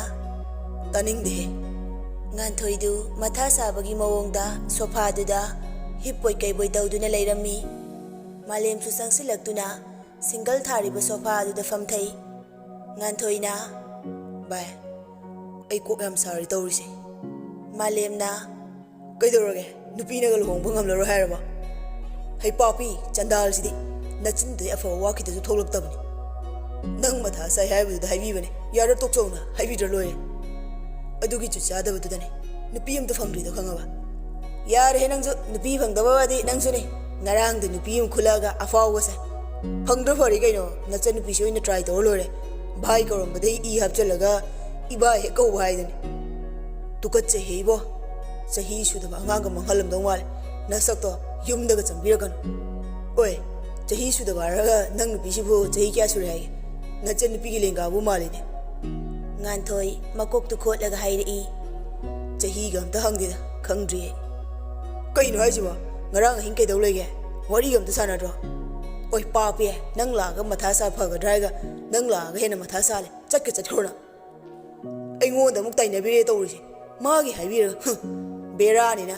"ꯇꯥꯅꯤꯡꯗꯦꯍꯦ"꯫ ꯉꯥꯟꯊꯣꯏꯗꯨ ꯃꯊꯥ ꯁꯥꯕꯒꯤ ꯃꯑꯣꯡꯗ ꯁꯣꯐꯥꯗꯨꯗ ꯍꯤꯞꯄꯣꯏ ꯀꯩꯕꯣꯏ ꯇꯧꯗꯨꯅ ꯂꯩꯔꯝꯃꯤ꯫ ꯃꯥꯂꯦꯝꯁꯨ ꯆꯪꯁꯤꯜꯂꯛꯇꯨꯅ ꯁꯤꯡꯒꯜ ꯊꯥꯔꯤꯕ ꯁꯣꯐꯥ ꯑꯗꯨꯗ ꯐꯝꯊꯩ꯫ ꯉꯥꯟꯊꯣꯏꯅ, "ꯚꯥꯏ, ꯑꯩ ꯀꯣꯛ ꯌꯥꯝ ꯁꯥꯔꯤ ꯇꯧꯔꯤꯁꯦ"꯫ ꯃꯥꯂꯦꯝꯅ, "ꯀꯩꯗꯧꯔꯒꯦ? ꯅꯨꯄꯤꯅꯒ ꯂꯨꯍꯣꯡꯕ ꯉꯝꯂꯔꯣꯏ ꯍꯥꯏꯔꯕ? ꯍꯩ ꯄꯥꯄꯤ, ꯆꯟꯗꯥꯜꯁꯤꯗꯤ ꯅꯆꯤꯟꯗꯩ ꯑꯐꯕ ꯋꯥ ꯈꯤꯇꯁꯨ ꯊꯣꯛꯂꯛꯇꯕꯅꯤ꯫ ꯅꯪ ꯃꯊꯥ ꯁꯥꯏ ꯍꯥꯏꯕꯗꯨꯗ ꯍꯥꯏꯕꯤꯕꯅꯦ, ꯌꯥꯔ ꯇꯣꯛꯆꯧꯅ ꯍꯥꯏꯕꯤꯗ꯭ꯔ ꯂꯣꯏꯔꯦ꯫ ꯑꯗꯨꯒꯤ ꯖꯨꯠ ꯆꯥꯗꯕꯗꯨꯗꯅꯦ ꯅꯨꯄꯤ ꯑꯝꯇ ꯐꯪꯗ꯭ꯔꯤꯗꯣ, ꯈꯪꯉꯕ? ꯌꯥꯔꯦꯍꯦ ꯅꯪꯁꯨ, ꯅꯨꯄꯤ ꯐꯪꯗꯕ ꯋꯥꯗꯤ ꯅꯪꯁꯨꯅꯦ꯫ ꯉꯔꯥꯡꯗ ꯅꯨꯄꯤ ꯑꯃ ꯈꯨꯜꯂꯛꯑꯒ ꯑꯐꯥꯎꯕꯁꯦ꯫ ꯐꯪꯗ꯭ꯔ ꯐꯔꯦ ꯀꯩꯅꯣ, ꯅꯆꯟꯅꯨꯄꯤꯁꯤ ꯑꯣꯏꯅ ꯇ꯭ꯔꯥꯏ ꯇꯧꯔ ꯂꯣꯏꯔꯦ꯫ ꯚꯥꯏ ꯀꯧꯔꯝꯕꯗꯩ ꯏ ꯍꯥꯞꯆꯜꯂꯒ ꯏꯕꯥꯏ ꯍꯦꯛ ꯀꯧꯕ ꯍꯥꯏꯗꯨꯅꯤ꯫ ꯇꯨꯀꯠꯆꯩꯍꯦ ꯏꯕꯣ, ꯆꯍꯤ ꯁꯨꯗꯕ ꯑꯉꯥꯡꯒ ꯃꯥꯡꯍꯜꯂꯝꯗꯧ ꯃꯥꯜꯂꯦ꯫ ꯅꯁꯛꯇꯣ ꯌꯨꯝꯗꯒ ꯆꯪꯕꯤꯔꯛꯀꯅꯨ꯫ ꯑꯣꯏ, ꯆꯍꯤ ꯁꯨꯗꯕ ꯍꯥꯏꯔꯒ ꯅꯪ ꯅꯨꯄꯤꯁꯤꯕꯨ ꯆꯍꯤ ꯀꯌꯥ ꯁꯨꯔꯦ ꯍꯥꯏꯒꯦ? ꯅꯆꯟꯅꯨꯄꯤꯒꯤ ꯂꯦꯡꯒꯥꯕꯨ ꯃꯥꯜꯂꯤꯅꯦ꯫ ꯉꯥꯟꯊꯣꯏ ꯃꯀꯣꯛꯇꯨ ꯈꯣꯠꯂꯒ ꯍꯥꯏꯔꯛꯏ꯫ ꯆꯍꯤꯒ ꯑꯝꯇ ꯍꯪꯗꯦꯗ, ꯈꯪꯗ꯭ꯔꯤ ꯑꯩ꯫ ꯀꯩꯅꯣ ꯍꯥꯏꯁꯤꯕꯣ? ꯉꯔꯥꯡ ꯑꯍꯤꯡ ꯀꯩꯗꯧ ꯂꯩꯒꯦ? ꯋꯥꯔꯤꯒ ꯑꯝꯇ ꯁꯥꯟꯅꯗ꯭ꯔꯣ? ꯑꯣꯏ ꯄꯥꯄꯤ, ꯅꯪ ꯂꯥꯛꯑꯒ ꯃꯊꯥ ꯁꯥ ꯐꯒꯗ꯭ꯔꯥ ꯍꯥꯏꯔꯒ ꯅꯪ ꯂꯥꯛꯑꯒ ꯍꯦꯟꯅ ꯃꯊꯥ ꯁꯥꯂꯦ꯫ ꯆꯠꯀꯦ ꯆꯠꯈ꯭ꯔꯣ ꯅꯪ꯫ ꯑꯩꯉꯣꯟꯗ ꯑꯃꯨꯛ ꯇꯥꯏꯅꯕꯤꯔꯦ ꯇꯧꯔꯤꯁꯦ꯫ ꯃꯥꯒꯤ ꯍꯥꯏꯕꯤꯔꯒ, ꯍꯨꯝ, ꯕꯦꯔꯥꯅꯤꯅ꯫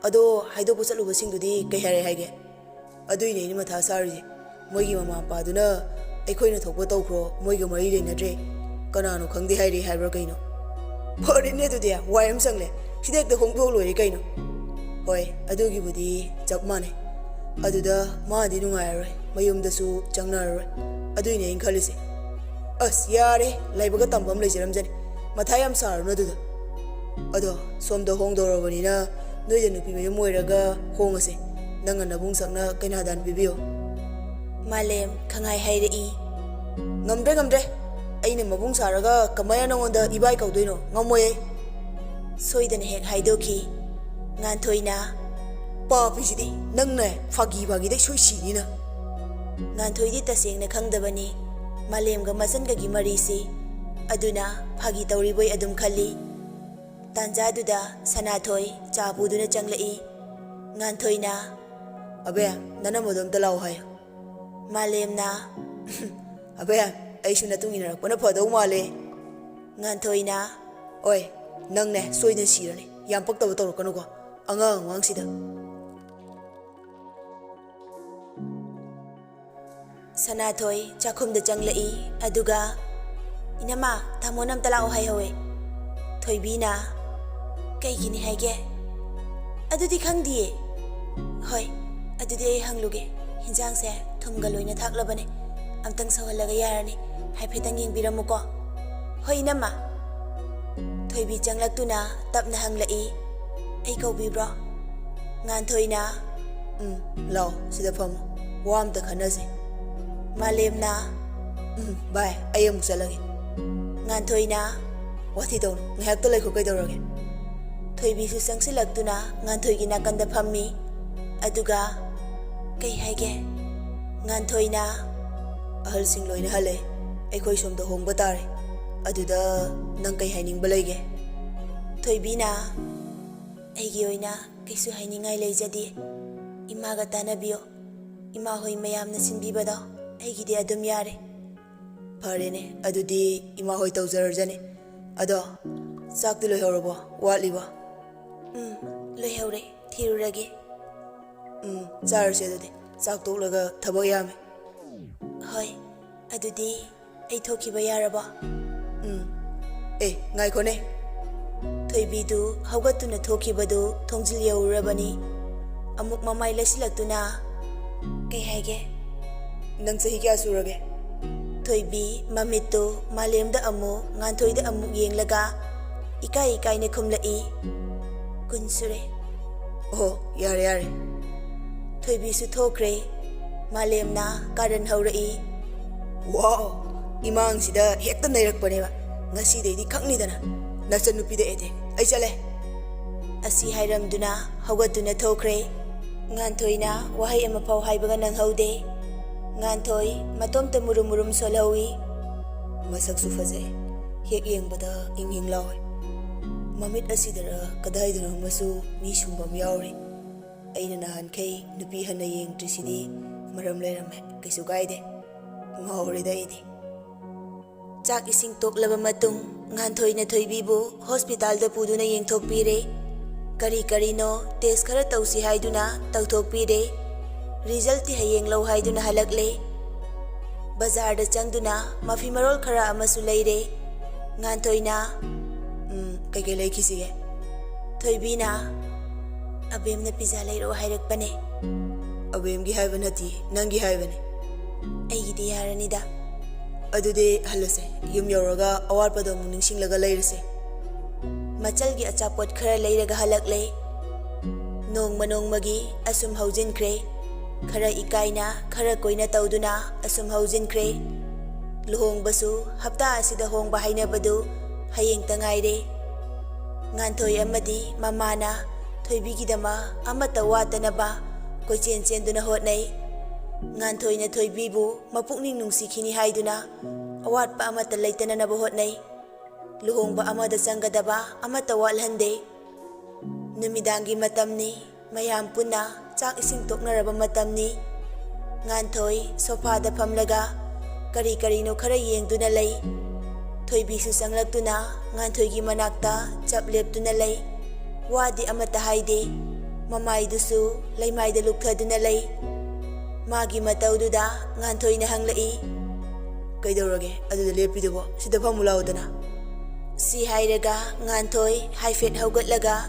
ꯑꯗꯣ ꯍꯥꯏꯗꯣꯛꯄ ꯆꯠꯂꯨꯕꯁꯤꯡꯗꯨꯗꯤ ꯀꯩ ꯍꯥꯏꯔꯦ ꯍꯥꯏꯒꯦ? ꯑꯗꯨꯏꯅꯦ ꯑꯩꯅ ꯃꯊꯥ ꯁꯥꯔꯤꯁꯦ꯫ ꯃꯣꯏꯒꯤ ꯃꯃꯥ ꯃꯄꯥꯗꯨꯅ ꯑꯩꯈꯣꯏꯅ ꯊꯣꯛꯄ ꯇꯧꯈ꯭ꯔꯣ, ꯃꯣꯏꯒ ꯃꯔꯤ ꯂꯩꯅꯗ꯭ꯔꯦ, ꯀꯅꯥꯅꯣ ꯈꯪꯗꯦ ꯍꯥꯏꯔꯦ ꯍꯥꯏꯕ꯭ꯔꯥ ꯀꯩꯅꯣ? ꯐꯔꯦꯅꯦ ꯑꯗꯨꯗꯤ, ꯋꯥꯏ ꯑꯃ ꯁꯪꯂꯦ꯫ ꯁꯤꯗ ꯍꯦꯛꯇ ꯍꯣꯡꯗꯣꯛꯑ ꯂꯣꯏꯔꯦ ꯀꯩꯅꯣ꯫ ꯍꯣꯏ, ꯑꯗꯨꯒꯤꯕꯨꯗꯤ ꯆꯞ ꯃꯥꯟꯅꯩ꯫ ꯑꯗꯨꯗ ꯃꯥꯗꯤ ꯅꯨꯡꯉꯥꯏꯔꯔꯣꯏ, ꯃꯌꯨꯝꯗꯁꯨ ꯆꯪꯅꯔꯔꯣꯏ꯫ ꯑꯗꯨꯏꯅꯦ ꯑꯩꯅ ꯈꯜꯂꯤꯁꯦ꯫ ꯑꯁ, ꯌꯥꯔꯦ, ꯂꯥꯏꯕꯛꯀ ꯇꯝꯕ ꯑꯃ ꯂꯩꯖꯔꯝꯖꯅꯤ꯫ ꯃꯊꯥ ꯌꯥꯝ ꯁꯥꯔꯨꯅꯨ ꯑꯗꯨꯗ꯫ ꯑꯗꯣ ꯁꯣꯝꯗ ꯍꯣꯡꯗꯧꯔꯕꯅꯤꯅ ꯅꯣꯏꯗ ꯅꯨꯄꯤ ꯃꯌꯨꯝ ꯑꯣꯏꯔꯒ ꯍꯣꯡꯉꯁꯦ꯫ ꯅꯪꯅ ꯅꯕꯨꯡ ꯁꯛꯅ ꯀꯩꯅꯥꯗꯥꯟ ꯄꯤꯕꯤꯌꯣ꯫ ꯃꯥꯂꯦꯝ ꯈꯪꯍꯥꯏ ꯍꯥꯏꯔꯛꯏ꯫ ꯉꯝꯗ꯭ꯔꯦ, ꯉꯝꯗ꯭ꯔꯦ꯫ ꯑꯩꯅ ꯃꯕꯨꯡ ꯁꯥꯔꯒ ꯀꯃꯥꯏꯅ ꯅꯉꯣꯟꯗ ꯏꯕꯥꯏ ꯀꯧꯗꯣꯏꯅꯣ? ꯉꯝꯃꯣꯏ ꯑꯩ꯫ ꯁꯣꯏꯗꯅ ꯍꯦꯛ ꯍꯥꯏꯗꯣꯛꯈꯤ꯫ ꯉꯥꯟꯊꯣꯏꯅ, ꯄꯥꯄꯤꯁꯤꯗꯤ ꯅꯪꯅ ꯐꯥꯒꯤ ꯐꯥꯒꯤꯗꯩ ꯁꯣꯏ ꯁꯤꯅꯤꯅ꯫ ꯉꯥꯟꯊꯣꯏꯗꯤ ꯇꯁꯦꯡꯅ ꯈꯪꯗꯕꯅꯤ ꯃꯥꯂꯦꯝꯒ ꯃꯆꯟꯒꯒꯤ ꯃꯔꯤꯁꯤ꯫ ꯑꯗꯨꯅ ꯐꯥꯒꯤ ꯇꯧꯔꯤꯕꯣꯏ ꯑꯗꯨꯝ ꯈꯜꯂꯤ꯫ ꯇꯥꯟꯖꯥꯗꯨꯗ ꯁꯅꯥꯊꯣꯏ ꯆꯥ ꯄꯨꯗꯨꯅ ꯆꯪꯂꯛꯏ꯫ ꯉꯥꯟꯊꯣꯏꯅ, "ꯑꯕꯦ, ꯅꯅꯝꯃꯗꯣ ꯑꯝꯇ ꯂꯥꯛꯑꯣ ꯍꯥꯏꯌꯨ"꯫ ꯃꯥꯂꯦꯝꯅ, "ꯑꯕꯦ, ꯑꯩꯁꯨ ꯅꯇꯨꯡ ꯏꯟꯅꯔꯛꯄꯅ ꯐꯗꯧ ꯃꯥꯜꯂꯦ"꯫ ꯉꯥꯟꯊꯣꯏꯅ, "ꯑꯣꯏ, ꯅꯪꯅꯦ ꯁꯣꯏꯗꯅ ꯁꯤꯔꯅꯤ꯫ ꯌꯥꯝ ꯄꯛꯇꯕ ꯇꯧꯔꯛꯀꯅꯨꯀꯣ ꯑꯉꯥꯡ ꯑꯉꯥꯡꯁꯤꯗ꯫" ꯁꯅꯥꯊꯣꯏ ꯆꯥꯛꯈꯨꯝꯗ ꯆꯪꯂꯛꯏ꯫ ꯑꯗꯨꯒ, "ꯏꯅꯝꯃ, ꯇꯥꯃꯣꯅ ꯑꯝꯇ ꯂꯥꯛꯑꯣ ꯍꯥꯏꯍꯧꯋꯦ꯫" ꯊꯣꯏꯕꯤꯅ, "ꯀꯩꯒꯤꯅꯤ ꯍꯥꯏꯒꯦ?" "ꯑꯗꯨꯗꯤ ꯈꯪꯗꯤꯌꯦ꯫" "ꯍꯣꯏ, ꯑꯗꯨꯗꯤ ꯑꯩ ꯍꯪꯂꯨꯒꯦ꯫ ꯍꯤꯟꯖꯥꯡꯁꯦ ꯊꯨꯝꯒ ꯂꯣꯏꯅ ꯊꯥꯛꯂꯕꯅꯦ꯫ ꯑꯝꯇꯪ ꯁꯧꯍꯜꯂꯒ ꯌꯥꯔꯅꯤ꯫ ꯍꯥꯏꯐꯦꯠꯇꯪ ꯌꯦꯡꯕꯤꯔꯝꯃꯨꯀꯣ꯫" "ꯍꯣꯏ, ꯏꯅꯝꯃ꯫" ꯊꯣꯏꯕꯤ ꯆꯪꯂꯛꯇꯨꯅ ꯇꯞꯅ ꯍꯪꯂꯛꯏ, "ꯑꯩ ꯀꯧꯕꯤꯕ꯭ꯔꯣ?" ꯉꯥꯟꯊꯣꯏꯅ, "ꯎꯝ, ꯂꯥꯛꯑꯣ, ꯁꯤꯗ ꯐꯝꯃꯣ꯫ ꯋꯥ ꯑꯝꯇ ꯈꯟꯅꯁꯦ꯫" ꯃꯥꯂꯦꯝꯅ, "ꯎꯝ, ꯚꯥꯏ, ꯑꯩ ꯑꯃꯨꯛ ꯆꯠꯂꯒꯦ꯫" ꯉꯥꯟꯊꯣꯏꯅ, "ꯋꯥꯊꯤ ꯇꯧꯅꯨ, ꯉꯥꯏꯍꯥꯛꯇ ꯂꯩꯈꯣ, ꯀꯩꯗꯧꯔꯒꯦ?" ꯊꯣꯏꯕꯤꯁꯨ ꯆꯪꯁꯤꯜꯂꯛꯇꯨꯅ ꯉꯥꯟꯊꯣꯏꯒꯤ ꯅꯥꯀꯟꯗ ꯐꯝꯃꯤ꯫ ꯑꯗꯨꯒ, "ꯀꯩ ꯍꯥꯏꯒꯦ?" ꯉꯥꯟꯊꯣꯏꯅ, "ꯑꯍꯜꯁꯤꯡ ꯂꯣꯏꯅ ꯍꯜꯂꯦ꯫ ꯑꯩꯈꯣꯏ ꯁꯣꯝꯗ ꯍꯣꯡꯕ ꯇꯥꯔꯦ꯫ ꯑꯗꯨꯗ ꯅꯪ ꯀꯩ ꯍꯥꯏꯅꯤꯡꯕ ꯂꯩꯒꯦ?" ꯊꯣꯏꯕꯤꯅ, "ꯑꯩꯒꯤ ꯑꯣꯏꯅ ꯀꯩꯁꯨ ꯍꯥꯏꯅꯤꯡꯉꯥꯏ ꯂꯩꯖꯗꯦ꯫ ꯏꯃꯥꯒ ꯇꯥꯟꯅꯕꯤꯌꯣ꯫ ꯏꯃꯥ ꯍꯣꯏ ꯃꯌꯥꯝꯅ ꯁꯤꯟꯕꯤꯕꯗꯣ ꯑꯩꯒꯤꯗꯤ ꯑꯗꯨꯝ ꯌꯥꯔꯦ꯫" "ꯐꯔꯦꯅꯦ, ꯑꯗꯨꯗꯤ ꯏꯃꯥ ꯍꯣꯏ ꯇꯧꯖꯔꯖꯅꯤ꯫ ꯑꯗꯣ ꯆꯥꯛꯇꯤ ꯂꯣꯏꯍꯧꯔꯕꯣ? ꯋꯥꯠꯂꯤꯕꯣ?" "ꯎꯝ, ꯂꯣꯏꯍꯧꯔꯦ꯫ ꯊꯤꯔꯨꯔꯒꯦ꯫" "ꯎꯝ, ꯆꯥꯔꯁꯦ ꯑꯗꯨꯗꯤ꯫ ꯆꯥꯛ ꯇꯣꯛꯂꯒ ꯊꯕꯛ ꯌꯥꯝꯃꯦ꯫" "ꯍꯣꯏ, ꯑꯗꯨꯗꯤ ꯑꯩ ꯊꯣꯛꯈꯤꯕ ꯌꯥꯔꯕꯣ?" "ꯎꯝ꯫ ꯑꯦ, ꯉꯥꯏꯈꯣꯅꯦ꯫" ꯊꯣꯏꯕꯤꯗꯨ ꯍꯧꯒꯠꯇꯨꯅ ꯊꯣꯛꯈꯤꯕꯗꯨ ꯊꯣꯡꯖꯤꯜ ꯌꯧꯔꯨꯔꯕꯅꯤ꯫ ꯑꯃꯨꯛ ꯃꯃꯥꯏ ꯂꯩꯁꯤꯜꯂꯛꯇꯨꯅ, "ꯀꯩ ꯍꯥꯏꯒꯦ?" "ꯅꯪ ꯆꯍꯤ ꯀꯌꯥ ꯁꯨꯔꯒꯦ?" ꯊꯣꯏꯕꯤ ꯃꯃꯤꯠꯇꯨ ꯃꯥꯂꯦꯝꯗ ꯑꯃꯨꯛ ꯉꯥꯟꯊꯣꯏꯗ ꯑꯃꯨꯛ ꯌꯦꯡꯂꯒ ꯏꯀꯥꯏ ꯏꯀꯥꯏꯅ ꯈꯨꯝꯂꯛꯏ, "ꯀꯨꯟ ꯁꯨꯔꯦ꯫" "ꯑꯣ, ꯌꯥꯔꯦ, ꯌꯥꯔꯦ꯫" ꯊꯣꯏꯕꯤꯁꯨ ꯊꯣꯛꯈ꯭ꯔꯦ꯫ ꯃꯥꯂꯦꯝꯅ ꯀꯥꯔꯟ ꯍꯧꯔꯛꯏ, "ꯋꯥꯎ, ꯏꯃꯥꯡꯁꯤꯗ ꯍꯦꯛꯇ ꯅꯩꯔꯛꯄꯅꯦꯕ꯫ ꯉꯁꯤꯗꯩꯗꯤ ꯈꯪꯅꯤꯗꯅ ꯅꯆꯟꯅꯨꯄꯤꯗ ꯑꯦꯇꯦꯛ꯫ ꯑꯩ ꯆꯠꯂꯦ꯫" ꯑꯁꯤ ꯍꯥꯏꯔꯝꯗꯨꯅ ꯍꯧꯒꯠꯇꯨꯅ ꯊꯣꯛꯈ꯭ꯔꯦ꯫ ꯉꯥꯟꯊꯣꯏꯅ ꯋꯥꯍꯩ ꯑꯃꯐꯥꯎ ꯍꯥꯏꯕꯒ ꯅꯪꯍꯧꯗꯦ꯫ ꯉꯥꯟꯊꯣꯏ ꯃꯇꯣꯝꯇ ꯃꯨꯔꯨꯝ ꯃꯨꯔꯨꯝ ꯁꯣꯜꯍꯧꯏ꯫ ꯃꯁꯛꯁꯨ ꯐꯖꯩ, ꯍꯦꯛ ꯌꯦꯡꯕꯗ ꯏꯪ ꯏꯪ ꯂꯥꯎꯏ꯫ ꯃꯃꯤꯠ ꯑꯁꯤꯗꯔ ꯀꯗꯥꯏꯗꯅꯣ ꯑꯃꯁꯨ ꯃꯤ ꯁꯨꯝꯕ ꯑꯃ ꯌꯥꯎꯔꯤ꯫ ꯑꯩꯅ ꯅꯍꯥꯟꯈꯩ ꯅꯨꯄꯤ ꯍꯟꯅ ꯌꯦꯡꯗ꯭ꯔꯤꯁꯤꯗꯤ ꯃꯔꯝ ꯂꯩꯔꯝꯃꯦ꯫ ꯀꯩꯁꯨ ꯀꯥꯏꯗꯦ꯫ ꯉꯥꯎꯔꯦꯗ ꯑꯩꯗꯤ꯫ ꯆꯥꯛ ꯏꯁꯤꯡ ꯇꯣꯛꯂꯕ ꯃꯇꯨꯡ, ꯉꯥꯟꯊꯣꯏꯅ ꯊꯣꯏꯕꯤꯕꯨ ꯍꯣꯁꯄꯤꯇꯥꯜꯗ ꯄꯨꯗꯨꯅ ꯌꯦꯡꯊꯣꯛꯄꯤꯔꯦ꯫ ꯀꯔꯤ ꯀꯔꯤꯅꯣ ꯇꯦꯁ ꯈꯔ ꯇꯧꯁꯤ ꯍꯥꯏꯗꯨꯅ ꯇꯧꯊꯣꯛꯄꯤꯔꯦ꯫ ꯔꯤꯖꯜꯇꯤ ꯍꯌꯦꯡ ꯂꯧ ꯍꯥꯏꯗꯨꯅ ꯍꯜꯂꯛꯂꯦ꯫ ꯕꯖꯥꯔꯗ ꯆꯪꯗꯨꯅ ꯃꯐꯤ ꯃꯔꯣꯜ ꯈꯔ ꯑꯃꯁꯨ ꯂꯩꯔꯦ꯫ ꯉꯥꯟꯊꯣꯏꯅ, "ꯎꯝ, ꯀꯩꯀꯩ ꯂꯩꯈꯤꯁꯤꯒꯦ?" ꯊꯣꯏꯕꯤꯅ, "ꯑꯕꯦꯝꯅ ꯄꯤꯖꯥ ꯂꯩꯔꯛꯑꯣ ꯍꯥꯏꯔꯛꯄꯅꯦ꯫" "ꯑꯕꯦꯝꯒꯤ ꯍꯥꯏꯕ ꯅꯠꯇꯦ, ꯅꯪꯒꯤ ꯍꯥꯏꯕꯅꯦ꯫" "ꯑꯩꯒꯤꯗꯤ ꯌꯥꯔꯅꯤꯗ꯫" "ꯑꯗꯨꯗꯤ ꯍꯜꯂꯁꯦ, ꯌꯨꯝ ꯌꯧꯔꯒ ꯑꯋꯥꯠꯄꯗꯣ ꯑꯃꯨꯛ ꯅꯤꯡꯁꯤꯡꯂꯒ ꯂꯩꯔꯁꯦ꯫" ꯃꯆꯜꯒꯤ ꯑꯆꯥꯄꯣꯠ ꯈꯔ ꯂꯩꯔꯒ ꯍꯜꯂꯛꯂꯦ꯫ ꯅꯣꯡꯃ ꯅꯣꯡꯃꯒꯤ ꯑꯁꯨꯝ ꯍꯧꯖꯤꯟꯈ꯭ꯔꯦ꯫ ꯈꯔ ꯏꯀꯥꯏꯅ, ꯈꯔ ꯀꯣꯏꯅ ꯇꯧꯗꯨꯅ ꯑꯁꯨꯝ ꯍꯧꯖꯤꯟꯈ꯭ꯔꯦ꯫ ꯂꯨꯍꯣꯡꯕꯁꯨ ꯍꯞꯇꯥ ꯑꯁꯤꯗ ꯍꯣꯡꯕ ꯍꯥꯏꯅꯕꯗꯨ ꯍꯌꯦꯡꯇ ꯉꯥꯏꯔꯦ꯫ ꯉꯥꯟꯊꯣꯏ ꯑꯃꯗꯤ ꯃꯃꯥꯅ ꯊꯣꯏꯕꯤꯒꯤꯗꯃꯛ ꯑꯃꯠꯇ ꯋꯥꯠꯇꯅꯕ ꯀꯣꯏꯆꯦꯟ ꯆꯦꯟꯗꯨꯅ ꯍꯣꯠꯅꯩ꯫ ꯉꯥꯟꯊꯣꯏꯅ ꯊꯣꯏꯕꯤꯕꯨ ꯃꯄꯨꯛꯅꯤꯡ ꯅꯨꯡꯁꯤꯈꯤꯅꯤ ꯍꯥꯏꯗꯨꯅ ꯑꯋꯥꯠꯄ ꯑꯃꯠꯇ ꯂꯩꯇꯅꯅꯕ ꯍꯣꯠꯅꯩ꯫ ꯂꯨꯍꯣꯡꯕ ꯑꯃꯗ ꯆꯪꯒꯗꯕ ꯑꯃꯠꯇ ꯋꯥꯠꯍꯟꯗꯦ꯫ ꯅꯨꯃꯤꯗꯥꯡꯒꯤ ꯃꯇꯝꯅꯤ, ꯃꯌꯥꯝ ꯄꯨꯟꯅ ꯆꯥꯛ ꯏꯁꯤꯡ ꯇꯣꯛꯅꯔꯕ ꯃꯇꯝꯅꯤ꯫ ꯉꯥꯟꯊꯣꯏ ꯁꯣꯐꯥꯗ ꯐꯝꯂꯒ ꯀꯔꯤ ꯀꯔꯤꯅꯣ ꯈꯔ ꯌꯦꯡꯗꯨꯅ ꯂꯩ꯫ ꯊꯣꯏꯕꯤꯁꯨ ꯆꯪꯂꯛꯇꯨꯅ ꯉꯥꯟꯊꯣꯏꯒꯤ ꯃꯅꯥꯛꯇ ꯆꯞ ꯂꯦꯞꯇꯨꯅ ꯂꯩ꯫ ꯋꯥꯗꯤ ꯑꯃꯠꯇ ꯍꯥꯏꯗꯦ꯫ ꯃꯃꯥꯏꯗꯨꯁꯨ ꯂꯩꯃꯥꯏꯗ ꯂꯨꯞꯊꯗꯨꯅ ꯂꯩ꯫ ꯃꯥꯒꯤ ꯃꯇꯧꯗꯨꯗ ꯉꯥꯟꯊꯣꯏꯅ ꯍꯪꯂꯛꯏ, "ꯀꯩꯗꯧꯔꯒꯦ ꯑꯗꯨꯗ ꯂꯦꯞꯄꯤꯗꯨꯕꯣ? ꯁꯤꯗ ꯐꯝꯃꯨ ꯂꯥꯎꯗꯅ꯫" ꯁꯤ ꯍꯥꯏꯔꯒ ꯉꯥꯟꯊꯣꯏ ꯍꯥꯏꯐꯦꯠ ꯍꯧꯒꯠꯂꯒ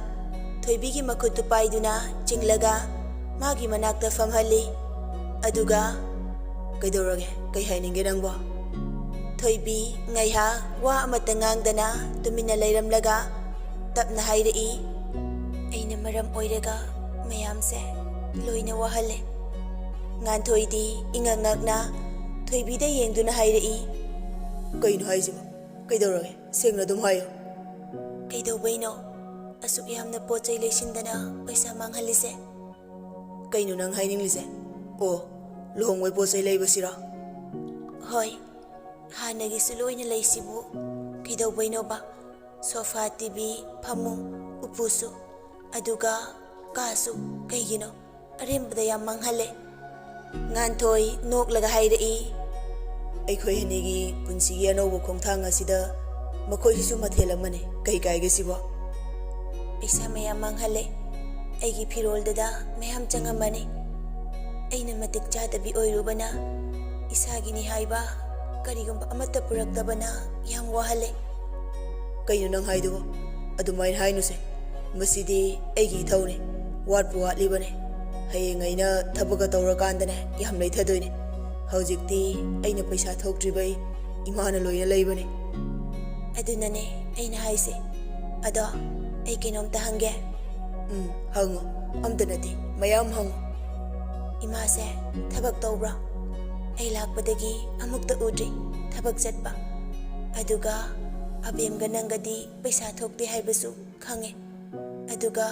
ꯊꯣꯏꯕꯤꯒꯤ ꯃꯈꯨꯠꯇꯨ ꯄꯥꯏꯗꯨꯅ ꯆꯤꯡꯂꯒ ꯃꯥꯒꯤ ꯃꯅꯥꯛꯇ ꯐꯝꯍꯜꯂꯤ꯫ ꯑꯗꯨꯒ, "ꯀꯩꯗꯧꯔꯒꯦ? ꯀꯩ ꯍꯥꯏꯅꯤꯡꯒꯦ ꯅꯪꯕꯣ?" ꯊꯣꯏꯕꯤ ꯉꯥꯏꯍꯥꯛ ꯋꯥ ꯑꯃꯠꯇ ꯉꯥꯡꯗꯅ ꯇꯨꯃꯤꯟꯅ ꯂꯩꯔꯝꯂꯒ ꯇꯞꯅ ꯍꯥꯏꯔꯛꯏ, "ꯑꯩꯅ ꯃꯔꯝ ꯑꯣꯏꯔꯒ ꯃꯌꯥꯝꯁꯦ ꯂꯣꯏꯅ ꯋꯥꯍꯜꯂꯦ꯫" ꯉꯥꯟꯊꯣꯏꯗꯤ ꯏꯉꯛ ꯉꯛꯅ ꯊꯣꯏꯕꯤꯗ ꯌꯦꯡꯗꯨꯅ ꯍꯥꯏꯔꯛꯏ, "ꯀꯩꯅꯣ ꯍꯥꯏꯁꯤꯕꯣ? ꯀꯩꯗꯧꯔꯒꯦ? ꯁꯦꯡꯅ ꯑꯗꯨꯝ ꯍꯥꯏꯌꯨ꯫" "ꯀꯩꯗꯧꯕꯩꯅꯣ ꯑꯁꯨꯛ ꯌꯥꯝꯅ ꯄꯣꯠ ꯆꯩ ꯂꯩꯁꯤꯟꯗꯅ ꯄꯩꯁꯥ ꯃꯥꯡꯍꯜꯂꯤꯁꯦ?" "ꯀꯩꯅꯣ ꯅꯪ ꯍꯥꯏꯅꯤꯡꯂꯤꯁꯦ? ꯑꯣ, ꯂꯨꯍꯣꯡꯕꯩ ꯄꯣꯠ ꯆꯩ ꯂꯩꯕꯁꯤꯔꯣ?" "ꯍꯣꯏ, ꯍꯥꯟꯅꯒꯤꯁꯨ ꯂꯣꯏꯅ ꯂꯩꯁꯤꯕꯨ ꯀꯩꯗꯧꯕꯩꯅꯣꯕ? ꯁꯣꯐꯥ, ꯇꯤ ꯚꯤ, ꯐꯃꯨꯡ, ꯎꯄꯨꯁꯨ, ꯑꯗꯨꯒ ꯀꯥꯁꯨ꯫ ꯀꯩꯒꯤꯅꯣ? ꯑꯔꯦꯝꯕꯗ ꯌꯥꯝ ꯃꯥꯡꯍꯜꯂꯦ꯫" ꯉꯥꯟꯊꯣꯏ ꯅꯣꯛꯂꯒ ꯍꯥꯏꯔꯛꯏ, ꯑꯩꯈꯣꯏ ꯑꯅꯤꯒꯤ ꯄꯨꯟꯁꯤꯒꯤ ꯑꯅꯧꯕ ꯈꯣꯡꯊꯥꯡ ꯑꯁꯤꯗ ꯃꯈꯣꯏꯁꯤꯁꯨ ꯃꯊꯦꯜ ꯑꯃꯅꯤ꯫ ꯀꯩ ꯀꯥꯏꯒꯦ ꯁꯤꯕꯣ? ꯄꯩꯁꯥ ꯃꯌꯥꯝ ꯃꯥꯡꯍꯜꯂꯦ꯫ ꯑꯩꯒꯤ ꯐꯤꯔꯣꯜꯗꯗ ꯃꯌꯥꯝ ꯆꯪꯉꯝꯃꯅꯤ꯫ ꯑꯩꯅ ꯃꯇꯤꯛ ꯆꯥꯗꯕꯤ ꯑꯣꯏꯔꯨꯕꯅ, ꯏꯁꯥꯒꯤꯅꯤ ꯍꯥꯏꯕ ꯀꯔꯤꯒꯨꯝꯕ ꯑꯃꯠꯇ ꯄꯨꯔꯛꯇꯕꯅ ꯌꯥꯝ ꯋꯥꯍꯜꯂꯦ꯫ ꯀꯩꯅꯣ ꯅꯪ ꯍꯥꯏꯗꯨꯕꯣ? ꯑꯗꯨꯃꯥꯏꯅ ꯍꯥꯏꯅꯨꯁꯦ꯫ ꯃꯁꯤꯗꯤ ꯑꯩꯒꯤ ꯏꯊꯧꯅꯦ꯫ ꯋꯥꯠꯄꯨ ꯋꯥꯠꯂꯤꯕꯅꯦ꯫ ꯍꯌꯦꯡ ꯑꯩꯅ ꯊꯕꯛꯀ ꯇꯧꯔꯀꯥꯟꯗꯅꯦ, ꯌꯥꯝ ꯂꯩꯊꯗꯣꯏꯅꯦ꯫ ꯍꯧꯖꯤꯛꯇꯤ ꯑꯩꯅ ꯄꯩꯁꯥ ꯊꯣꯛꯇ꯭ꯔꯤꯕꯩ ꯏꯃꯥꯅ ꯂꯣꯏꯅ ꯂꯩꯕꯅꯦ꯫ ꯑꯗꯨꯅꯅꯦ ꯑꯩꯅ ꯍꯥꯏꯁꯦ꯫ ꯑꯗꯣ ꯑꯩ ꯀꯩꯅꯣꯝꯇ ꯍꯪꯒꯦ꯫ ꯎꯝ, ꯍꯪꯉꯣ꯫ ꯑꯝꯇ ꯅꯠꯇꯦ, ꯃꯌꯥꯝ ꯍꯪꯉꯣ꯫ ꯏꯃꯥꯁꯦ ꯊꯕꯛ ꯇꯧꯕ꯭ꯔꯣ? ꯑꯩ ꯂꯥꯛꯄꯗꯒꯤ ꯑꯃꯨꯛꯇ ꯎꯗ꯭ꯔꯤ ꯊꯕꯛ ꯆꯠꯄ꯫ ꯑꯗꯨꯒ ꯑꯕꯦꯝꯒ ꯅꯪꯒꯗꯤ ꯄꯩꯁꯥ ꯊꯣꯛꯇꯦ ꯍꯥꯏꯕꯁꯨ ꯈꯪꯉꯦ꯫ ꯑꯗꯨꯒ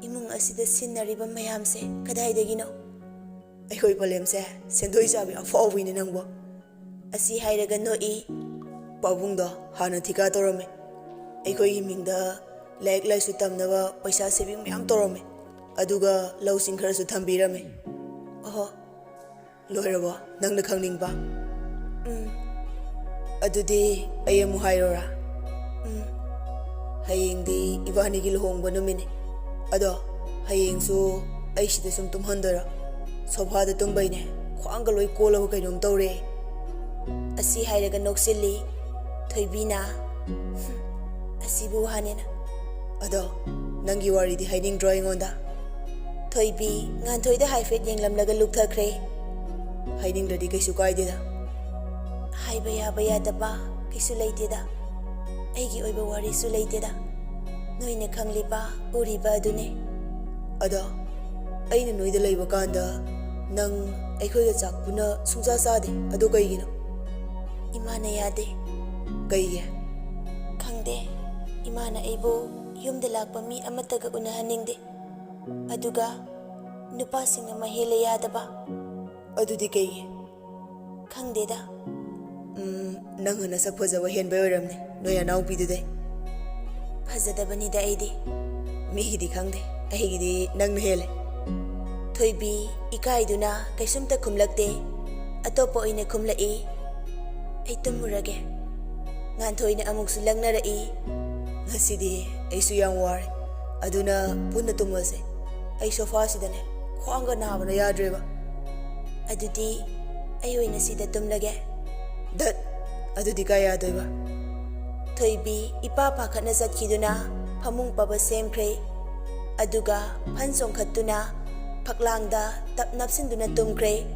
ꯏꯃꯨꯡ ꯑꯁꯤꯗ ꯁꯤꯟꯅꯔꯤꯕ ꯃꯌꯥꯝꯁꯦ ꯀꯗꯥꯏꯗꯒꯤꯅꯣ? ꯑꯩꯈꯣꯏ ꯄꯂꯦꯝꯁꯦ ꯁꯦꯟꯗꯣꯏ ꯆꯥꯕꯤ ꯑꯐꯥꯎꯕꯤꯅꯦ ꯅꯪꯕꯣ꯫ ꯑꯁꯤ ꯍꯥꯏꯔꯒ ꯅꯣꯛꯏ꯫ ꯄꯥꯕꯨꯡꯗꯣ ꯍꯥꯟꯅ ꯊꯤꯀꯥ ꯇꯧꯔꯝꯃꯦ꯫ ꯑꯩꯈꯣꯏꯒꯤ ꯃꯤꯡꯗ ꯂꯥꯏꯔꯤꯛ ꯂꯥꯏꯁꯨ ꯇꯝꯅꯕ ꯄꯩꯁꯥ ꯁꯦꯚꯤꯡ ꯃꯌꯥꯝ ꯇꯧꯔꯝꯃꯦ꯫ ꯑꯗꯨꯒ ꯂꯧꯁꯤꯡ ꯈꯔꯁꯨ ꯊꯝꯕꯤꯔꯝꯃꯦ꯫ ꯑꯣꯍꯣ꯫ ꯂꯣꯏꯔꯕꯣ ꯅꯪꯅ ꯈꯪꯅꯤꯡꯕ? ꯎꯝ꯫ ꯑꯗꯨꯗꯤ ꯑꯩ ꯑꯃꯨꯛ ꯍꯥꯏꯔꯣꯔꯥ? ꯎꯝ꯫ ꯍꯌꯦꯡꯗꯤ ꯏꯕꯥꯅꯤꯒꯤ ꯂꯨꯍꯣꯡꯕ ꯅꯨꯃꯤꯠꯅꯤ꯫ ꯑꯗꯣ ꯍꯌꯦꯡꯁꯨ ꯑꯩ ꯁꯤꯗ ꯁꯨꯝ ꯇꯨꯝꯍꯟꯗꯣꯏꯔꯣ? ꯁꯣꯐꯥꯗ ꯇꯨꯝꯕꯩꯅꯦ, ꯈ꯭ꯋꯥꯡꯒ ꯂꯣꯏ ꯀꯣꯜꯂꯕ ꯀꯩꯅꯣꯝ ꯇꯧꯔꯦ꯫ ꯑꯁꯤ ꯍꯥꯏꯔꯒ ꯅꯣꯛꯁꯤꯜꯂꯤ ꯊꯣꯏꯕꯤꯅ꯫ "ꯑꯁꯤꯕꯨ ꯋꯥꯅꯦꯅ?" ꯑꯗꯣ ꯅꯪꯒꯤ ꯋꯥꯔꯤꯗꯤ ꯍꯥꯏꯅꯤꯡꯗ꯭ꯔꯣ ꯑꯩꯉꯣꯟꯗ? ꯊꯣꯏꯕꯤ ꯉꯥꯟꯊꯣꯏꯗ ꯍꯥꯏꯐꯦꯠ ꯌꯦꯡꯂꯝꯂꯒ ꯂꯨꯞꯊꯈ꯭ꯔꯦ꯫ ꯍꯥꯏꯅꯤꯡꯗ꯭ꯔꯗꯤ ꯀꯩꯁꯨ ꯀꯥꯏꯗꯦꯗ꯫ ꯍꯥꯏꯕ ꯌꯥꯕ ꯌꯥꯗꯕ ꯀꯩꯁꯨ ꯂꯩꯇꯦꯗ꯫ ꯑꯩꯒꯤ ꯑꯣꯏꯕ ꯋꯥꯔꯤꯁꯨ ꯂꯩꯇꯦꯗ꯫ ꯅꯣꯏꯅ ꯈꯪꯂꯤꯕ, ꯎꯔꯤꯕ ꯑꯗꯨꯅꯤ꯫ ꯑꯗꯣ ꯑꯩꯅ ꯅꯣꯏꯗ ꯂꯩꯕ ꯀꯥꯟꯗ ꯅꯪ ꯑꯩꯈꯣꯏꯒ ꯆꯥꯛ ꯄꯨꯟꯅ ꯁꯨꯡꯆꯥ ꯆꯥꯗꯦ꯫ ꯑꯗꯨ ꯀꯩꯒꯤꯅꯣ? ꯏꯃꯥꯅ ꯌꯥꯗꯦ꯫ ꯀꯩꯒꯤ? ꯈꯪꯗꯦ꯫ ꯏꯃꯥꯅ ꯑꯩꯕꯨ ꯌꯨꯝꯗ ꯂꯥꯛꯄ ꯃꯤ ꯑꯃꯠꯇꯒ ꯎꯅꯍꯟꯅꯤꯡꯗꯦ꯫ ꯑꯗꯨꯒ ꯅꯨꯄꯥꯁꯤꯡꯅ ꯃꯍꯦꯜꯂꯦ ꯌꯥꯗꯕ꯫ ꯑꯗꯨꯗꯤ ꯀꯩꯒꯤ? ꯈꯪꯗꯦꯗ꯫ ꯎꯝ, ꯅꯪꯅ ꯅꯁꯛ ꯐꯖꯕ ꯍꯦꯟꯕꯩ ꯑꯣꯏꯔꯝꯅꯤ, ꯅꯣꯏ ꯑꯅꯥꯎꯄꯤꯗꯨꯗꯩ꯫ ꯐꯖꯗꯕꯅꯤꯗ ꯑꯩꯗꯤ꯫ ꯃꯤꯒꯤꯗꯤ ꯈꯪꯗꯦ, ꯑꯩꯒꯤꯗꯤ ꯅꯪꯅ ꯍꯦꯜꯂꯦ꯫ ꯊꯣꯏꯕꯤ ꯏꯀꯥꯏꯗꯨꯅ ꯀꯩꯁꯨꯝꯇ ꯈꯨꯝꯂꯛꯇꯦ꯫ ꯑꯇꯣꯞꯄ ꯑꯣꯏꯅ ꯈꯨꯝꯂꯛꯏ꯫ ꯑꯩ ꯇꯨꯝꯃꯨꯔꯒꯦ꯫ ꯉꯥꯟꯊꯣꯏꯅ ꯑꯃꯨꯛꯁꯨ ꯂꯛꯅꯔꯛꯏ꯫ "ꯉꯁꯤꯗꯤ ꯑꯩꯁꯨ ꯌꯥꯝ ꯋꯥꯔꯦ, ꯑꯗꯨꯅ ꯄꯨꯟꯅ ꯇꯨꯝꯃꯁꯦ꯫ ꯑꯩ ꯁꯣꯐꯥꯁꯤꯗꯅꯦ ꯈ꯭ꯋꯥꯡꯒ ꯅꯥꯕꯅ ꯌꯥꯗ꯭ꯔꯦꯕ꯫ ꯑꯗꯨꯗꯤ ꯑꯩ ꯑꯣꯏꯅ ꯁꯤꯗ ꯇꯨꯝꯂꯒꯦ꯫" "ꯗꯠ, ꯑꯗꯨꯗꯤ ꯀꯥꯏ ꯌꯥꯗꯣꯏꯕ?" ꯊꯣꯏꯕꯤ ꯏꯄꯥ ꯄꯥꯈꯠꯅ ꯆꯠꯈꯤꯗꯨꯅ ꯐꯃꯨꯡ ꯄꯕ ꯁꯦꯝꯈ꯭ꯔꯦ꯫ ꯑꯗꯨꯒ ꯐꯟ ꯆꯣꯡꯈꯠꯇꯨꯅ ꯐꯛꯂꯥꯡꯗ ꯇꯞ ꯅꯞꯁꯤꯟꯗꯨꯅ ꯇꯨꯝꯈ꯭ꯔꯦ꯫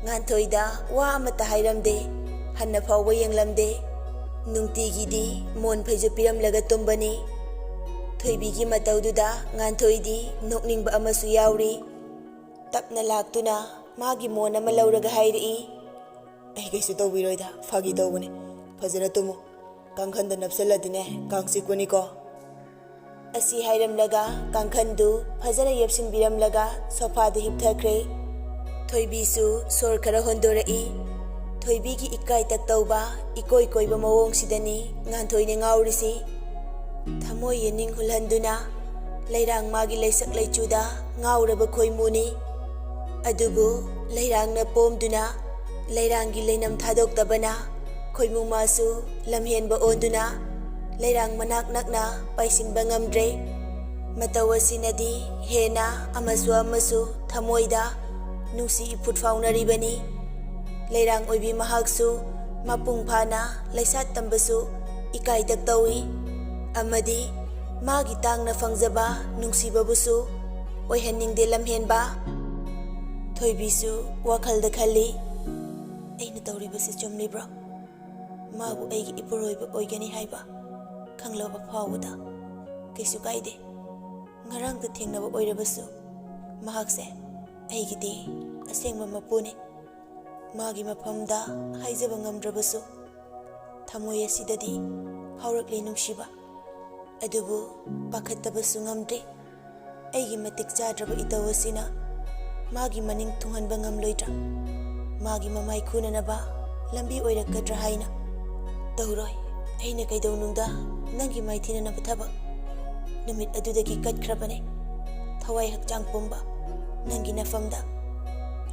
ꯉꯥꯟꯊꯣꯏꯗ ꯋꯥ ꯑꯃꯠꯇ ꯍꯥꯏꯔꯝꯗꯦ꯫ ꯍꯟꯅ ꯐꯥꯎꯕ ꯌꯦꯡꯂꯝꯗꯦ꯫ ꯅꯨꯡꯇꯤꯒꯤꯗꯤ ꯃꯣꯟ ꯐꯩꯖꯨꯞ ꯄꯤꯔꯝꯂꯒ ꯇꯨꯝꯕꯅꯤ꯫ ꯊꯣꯏꯕꯤꯒꯤ ꯃꯇꯧꯗꯨꯗ ꯉꯥꯟꯊꯣꯏꯗꯤ ꯅꯣꯛꯅꯤꯡꯕ ꯑꯃꯁꯨ ꯌꯥꯎꯔꯤ꯫ ꯇꯞꯅ ꯂꯥꯛꯇꯨꯅ ꯃꯥꯒꯤ ꯃꯣꯟ ꯑꯃ ꯂꯧꯔꯒ ꯍꯥꯏꯔꯛꯏ꯫ "ꯑꯩ ꯀꯩꯁꯨ ꯇꯧꯕꯤꯔꯣꯏꯗ, ꯐꯥꯒꯤ ꯇꯧꯕꯅꯦ꯫ ꯐꯖꯅ ꯇꯨꯝꯃꯨ꯫ ꯀꯥꯡꯈꯟꯗ ꯅꯞꯁꯜꯂꯗꯤꯅꯦ, ꯀꯥꯡ ꯆꯤꯛꯄꯅꯤꯀꯣ꯫" ꯑꯁꯤ ꯍꯥꯏꯔꯝꯂꯒ ꯀꯥꯡꯈꯟꯗꯨ ꯐꯖꯅ ꯌꯦꯞꯁꯤꯟꯕꯤꯔꯝꯂꯒ ꯁꯣꯐꯥꯗ ꯍꯤꯞꯊꯈ꯭ꯔꯦ꯫ ꯊꯣꯏꯕꯤꯁꯨ ꯁꯣꯔ ꯈꯔ ꯍꯣꯟꯗꯣꯔꯛꯏ꯫ ꯊꯣꯏꯕꯤꯒꯤ ꯏꯀꯥꯏ ꯇꯛꯇꯧꯕ, ꯏꯀꯣꯏ ꯀꯣꯏꯕ ꯃꯑꯣꯡꯁꯤꯗꯅꯤ ꯉꯥꯟꯊꯣꯏꯅ ꯉꯥꯎꯔꯤꯁꯤ꯫ ꯊꯃꯣꯏ ꯌꯦꯅꯤꯡ ꯍꯨꯜꯍꯟꯗꯨꯅ ꯂꯩꯔꯥꯡ ꯃꯥꯒꯤ ꯂꯩꯁꯛ ꯂꯩꯆꯨꯗ ꯉꯥꯎꯔꯕ ꯈꯣꯏꯃꯨꯅꯤ꯫ ꯑꯗꯨꯕꯨ ꯂꯩꯔꯥꯡꯅ ꯄꯣꯝꯗꯨꯅ ꯂꯩꯔꯥꯡꯒꯤ ꯂꯩꯅꯝ ꯊꯥꯗꯣꯛꯇꯕꯅ ꯈꯣꯏꯃꯨ ꯃꯥꯁꯨ ꯂꯝꯍꯦꯟꯕ ꯑꯣꯟꯗꯨꯅ ꯂꯩꯔꯥꯡ ꯃꯅꯥꯛ ꯅꯛꯅ ꯄꯥꯏꯁꯤꯟꯕ ꯉꯝꯗ꯭ꯔꯦ꯫ ꯃꯇꯧ ꯑꯁꯤꯅꯗꯤ ꯍꯦꯟꯅ ꯑꯃꯁꯨ ꯑꯃꯁꯨ ꯊꯃꯣꯏꯗ ꯅꯨꯡꯁꯤ ꯏꯐꯨꯠ ꯐꯥꯎꯅꯔꯤꯕꯅꯤ꯫ ꯂꯩꯔꯥꯡ ꯑꯣꯏꯕꯤ ꯃꯍꯥꯛꯁꯨ ꯃꯄꯨꯡ ꯐꯥꯅ ꯂꯩꯁꯥꯠ ꯇꯝꯕꯁꯨ ꯏꯀꯥꯏ ꯇꯛꯇꯧꯏ ꯑꯃꯗꯤ ꯃꯥꯒꯤ ꯇꯥꯡꯅ ꯐꯪꯖꯕ ꯅꯨꯡꯁꯤꯕꯕꯨꯁꯨ ꯑꯣꯏꯍꯟꯅꯤꯡꯗꯦ ꯂꯝꯍꯦꯟꯕ꯫ ꯊꯣꯏꯕꯤꯁꯨ ꯋꯥꯈꯜꯗ ꯈꯜꯂꯤ, "ꯑꯩꯅ ꯇꯧꯔꯤꯕꯁꯤ ꯆꯨꯝꯂꯤꯕ꯭ꯔꯣ? ꯃꯥꯕꯨ ꯑꯩꯒꯤ ꯏꯄꯨꯔꯣꯏꯕ ꯑꯣꯏꯒꯅꯤ ꯍꯥꯏꯕ ꯈꯪꯂꯕ ꯐꯥꯎꯕꯗ ꯀꯩꯁꯨ ꯀꯥꯏꯗꯦ꯫ ꯉꯔꯥꯡꯇ ꯊꯦꯡꯅꯕ ꯑꯣꯏꯔꯕꯁꯨ ꯃꯍꯥꯛꯁꯦ ꯑꯩꯒꯤꯗꯤ ꯑꯁꯦꯡꯕ ꯃꯄꯨꯅꯤ꯫ ꯃꯥꯒꯤ ꯃꯐꯝꯗ ꯍꯥꯏꯖꯕ ꯉꯝꯗ꯭ꯔꯕꯁꯨ ꯊꯃꯣꯏ ꯑꯁꯤꯗꯗꯤ ꯐꯥꯎꯔꯛꯂꯤ ꯅꯨꯡꯁꯤꯕ꯫ ꯑꯗꯨꯕꯨ ꯄꯥꯈꯠꯇꯕꯁꯨ ꯉꯝꯗ꯭ꯔꯤ꯫ ꯑꯩꯒꯤ ꯃꯇꯤꯛ ꯆꯥꯗ꯭ꯔꯕ ꯏꯇꯧ ꯑꯁꯤꯅ ꯃꯥꯒꯤ ꯃꯅꯤꯡ ꯊꯨꯡꯍꯟꯕ ꯉꯝꯂꯣꯏꯗ꯭ꯔꯥ? ꯃꯥꯒꯤ ꯃꯃꯥꯏ ꯈꯨꯅꯅꯕ ꯂꯝꯕꯤ ꯑꯣꯏꯔꯛꯀꯗ꯭ꯔꯥ ꯍꯥꯏꯅ꯫ ꯇꯧꯔꯣꯏ, ꯑꯩꯅ ꯀꯩꯗꯧꯅꯨꯡꯗ ꯅꯪꯒꯤ ꯃꯥꯏꯊꯤꯅꯅꯕ ꯊꯕꯛ꯫ ꯅꯨꯃꯤꯠ ꯑꯗꯨꯗꯒꯤ ꯀꯠꯈ꯭ꯔꯕꯅꯦ ꯊꯋꯥꯏ ꯍꯛꯆꯥꯡ ꯄꯨꯝꯕ ꯅꯪꯒꯤ ꯅꯐꯝꯗ,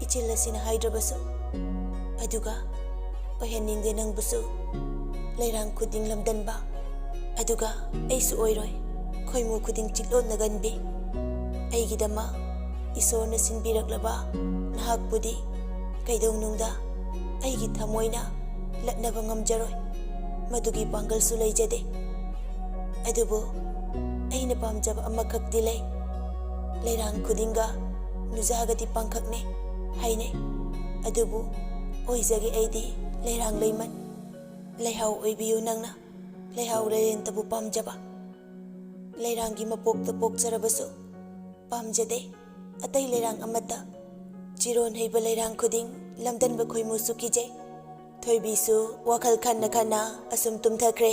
ꯏꯆꯤꯜ ꯑꯁꯤꯅ ꯍꯥꯏꯗ꯭ꯔꯕꯁꯨ꯫ ꯑꯗꯨꯒ ꯑꯣꯏꯍꯟꯅꯤꯡꯗꯦ ꯅꯪꯕꯨꯁꯨ꯫ ꯂꯩꯔꯥꯡ ꯈꯨꯗꯤꯡ ꯂꯝꯗꯟꯕ, ꯑꯗꯨꯒ ꯑꯩꯁꯨ ꯑꯣꯏꯔꯣꯏ ꯈꯣꯏꯃꯨ ꯈꯨꯗꯤꯡ ꯆꯤꯠꯂꯣꯟꯅ ꯒꯟꯕꯤ꯫ ꯑꯩꯒꯤꯗꯃꯛ ꯏꯁꯣꯔꯅ ꯁꯤꯟꯕꯤꯔꯛꯂꯕ ꯅꯍꯥꯛꯄꯨꯗꯤ ꯀꯩꯗꯧꯅꯨꯡꯗ ꯑꯩꯒꯤ ꯊꯃꯣꯏꯅ ꯂꯠꯅꯕ ꯉꯝꯖꯔꯣꯏ꯫ ꯃꯗꯨꯒꯤ ꯄꯥꯡꯒꯜꯁꯨ ꯂꯩꯖꯗꯦ꯫ ꯑꯗꯨꯕꯨ ꯑꯩꯅ ꯄꯥꯝꯖꯕ ꯑꯃꯈꯛꯇꯤ ꯂꯩ꯫ ꯂꯩꯔꯥꯡ ꯈꯨꯗꯤꯡꯒ ꯅꯨꯖꯥꯒꯗꯤ ꯄꯥꯡꯈꯛꯅꯦ ꯍꯥꯏꯅꯩ꯫ ꯑꯗꯨꯕꯨ ꯑꯣꯏꯖꯒꯦ ꯑꯩꯗꯤ ꯂꯩꯔꯥꯡ ꯂꯩꯃꯟ꯫ ꯂꯩꯍꯥꯎ ꯑꯣꯏꯕꯤꯌꯨ ꯅꯪꯅ꯫ ꯂꯩꯍꯥꯎ ꯂꯩꯔꯦꯟꯇꯕꯨ ꯄꯥꯝꯖꯕ꯫ ꯂꯩꯔꯥꯡꯒꯤ ꯃꯄꯣꯛꯇ ꯄꯣꯛꯆꯔꯕꯁꯨ ꯄꯥꯝꯖꯗꯦ ꯑꯇꯩ ꯂꯩꯔꯥꯡ ꯑꯃꯠꯇ꯫ ꯆꯤꯔꯣꯟ ꯍꯩꯕ ꯂꯩꯔꯥꯡ ꯈꯨꯗꯤꯡ ꯂꯝꯗꯟꯕ ꯈꯣꯏꯃꯨꯁꯨ ꯀꯤꯖꯩ꯫ ꯊꯣꯏꯕꯤꯁꯨ ꯋꯥꯈꯜ ꯈꯟꯅ ꯈꯟꯅ ꯑꯁꯨꯝ ꯇꯨꯝꯊꯈ꯭ꯔꯦ꯫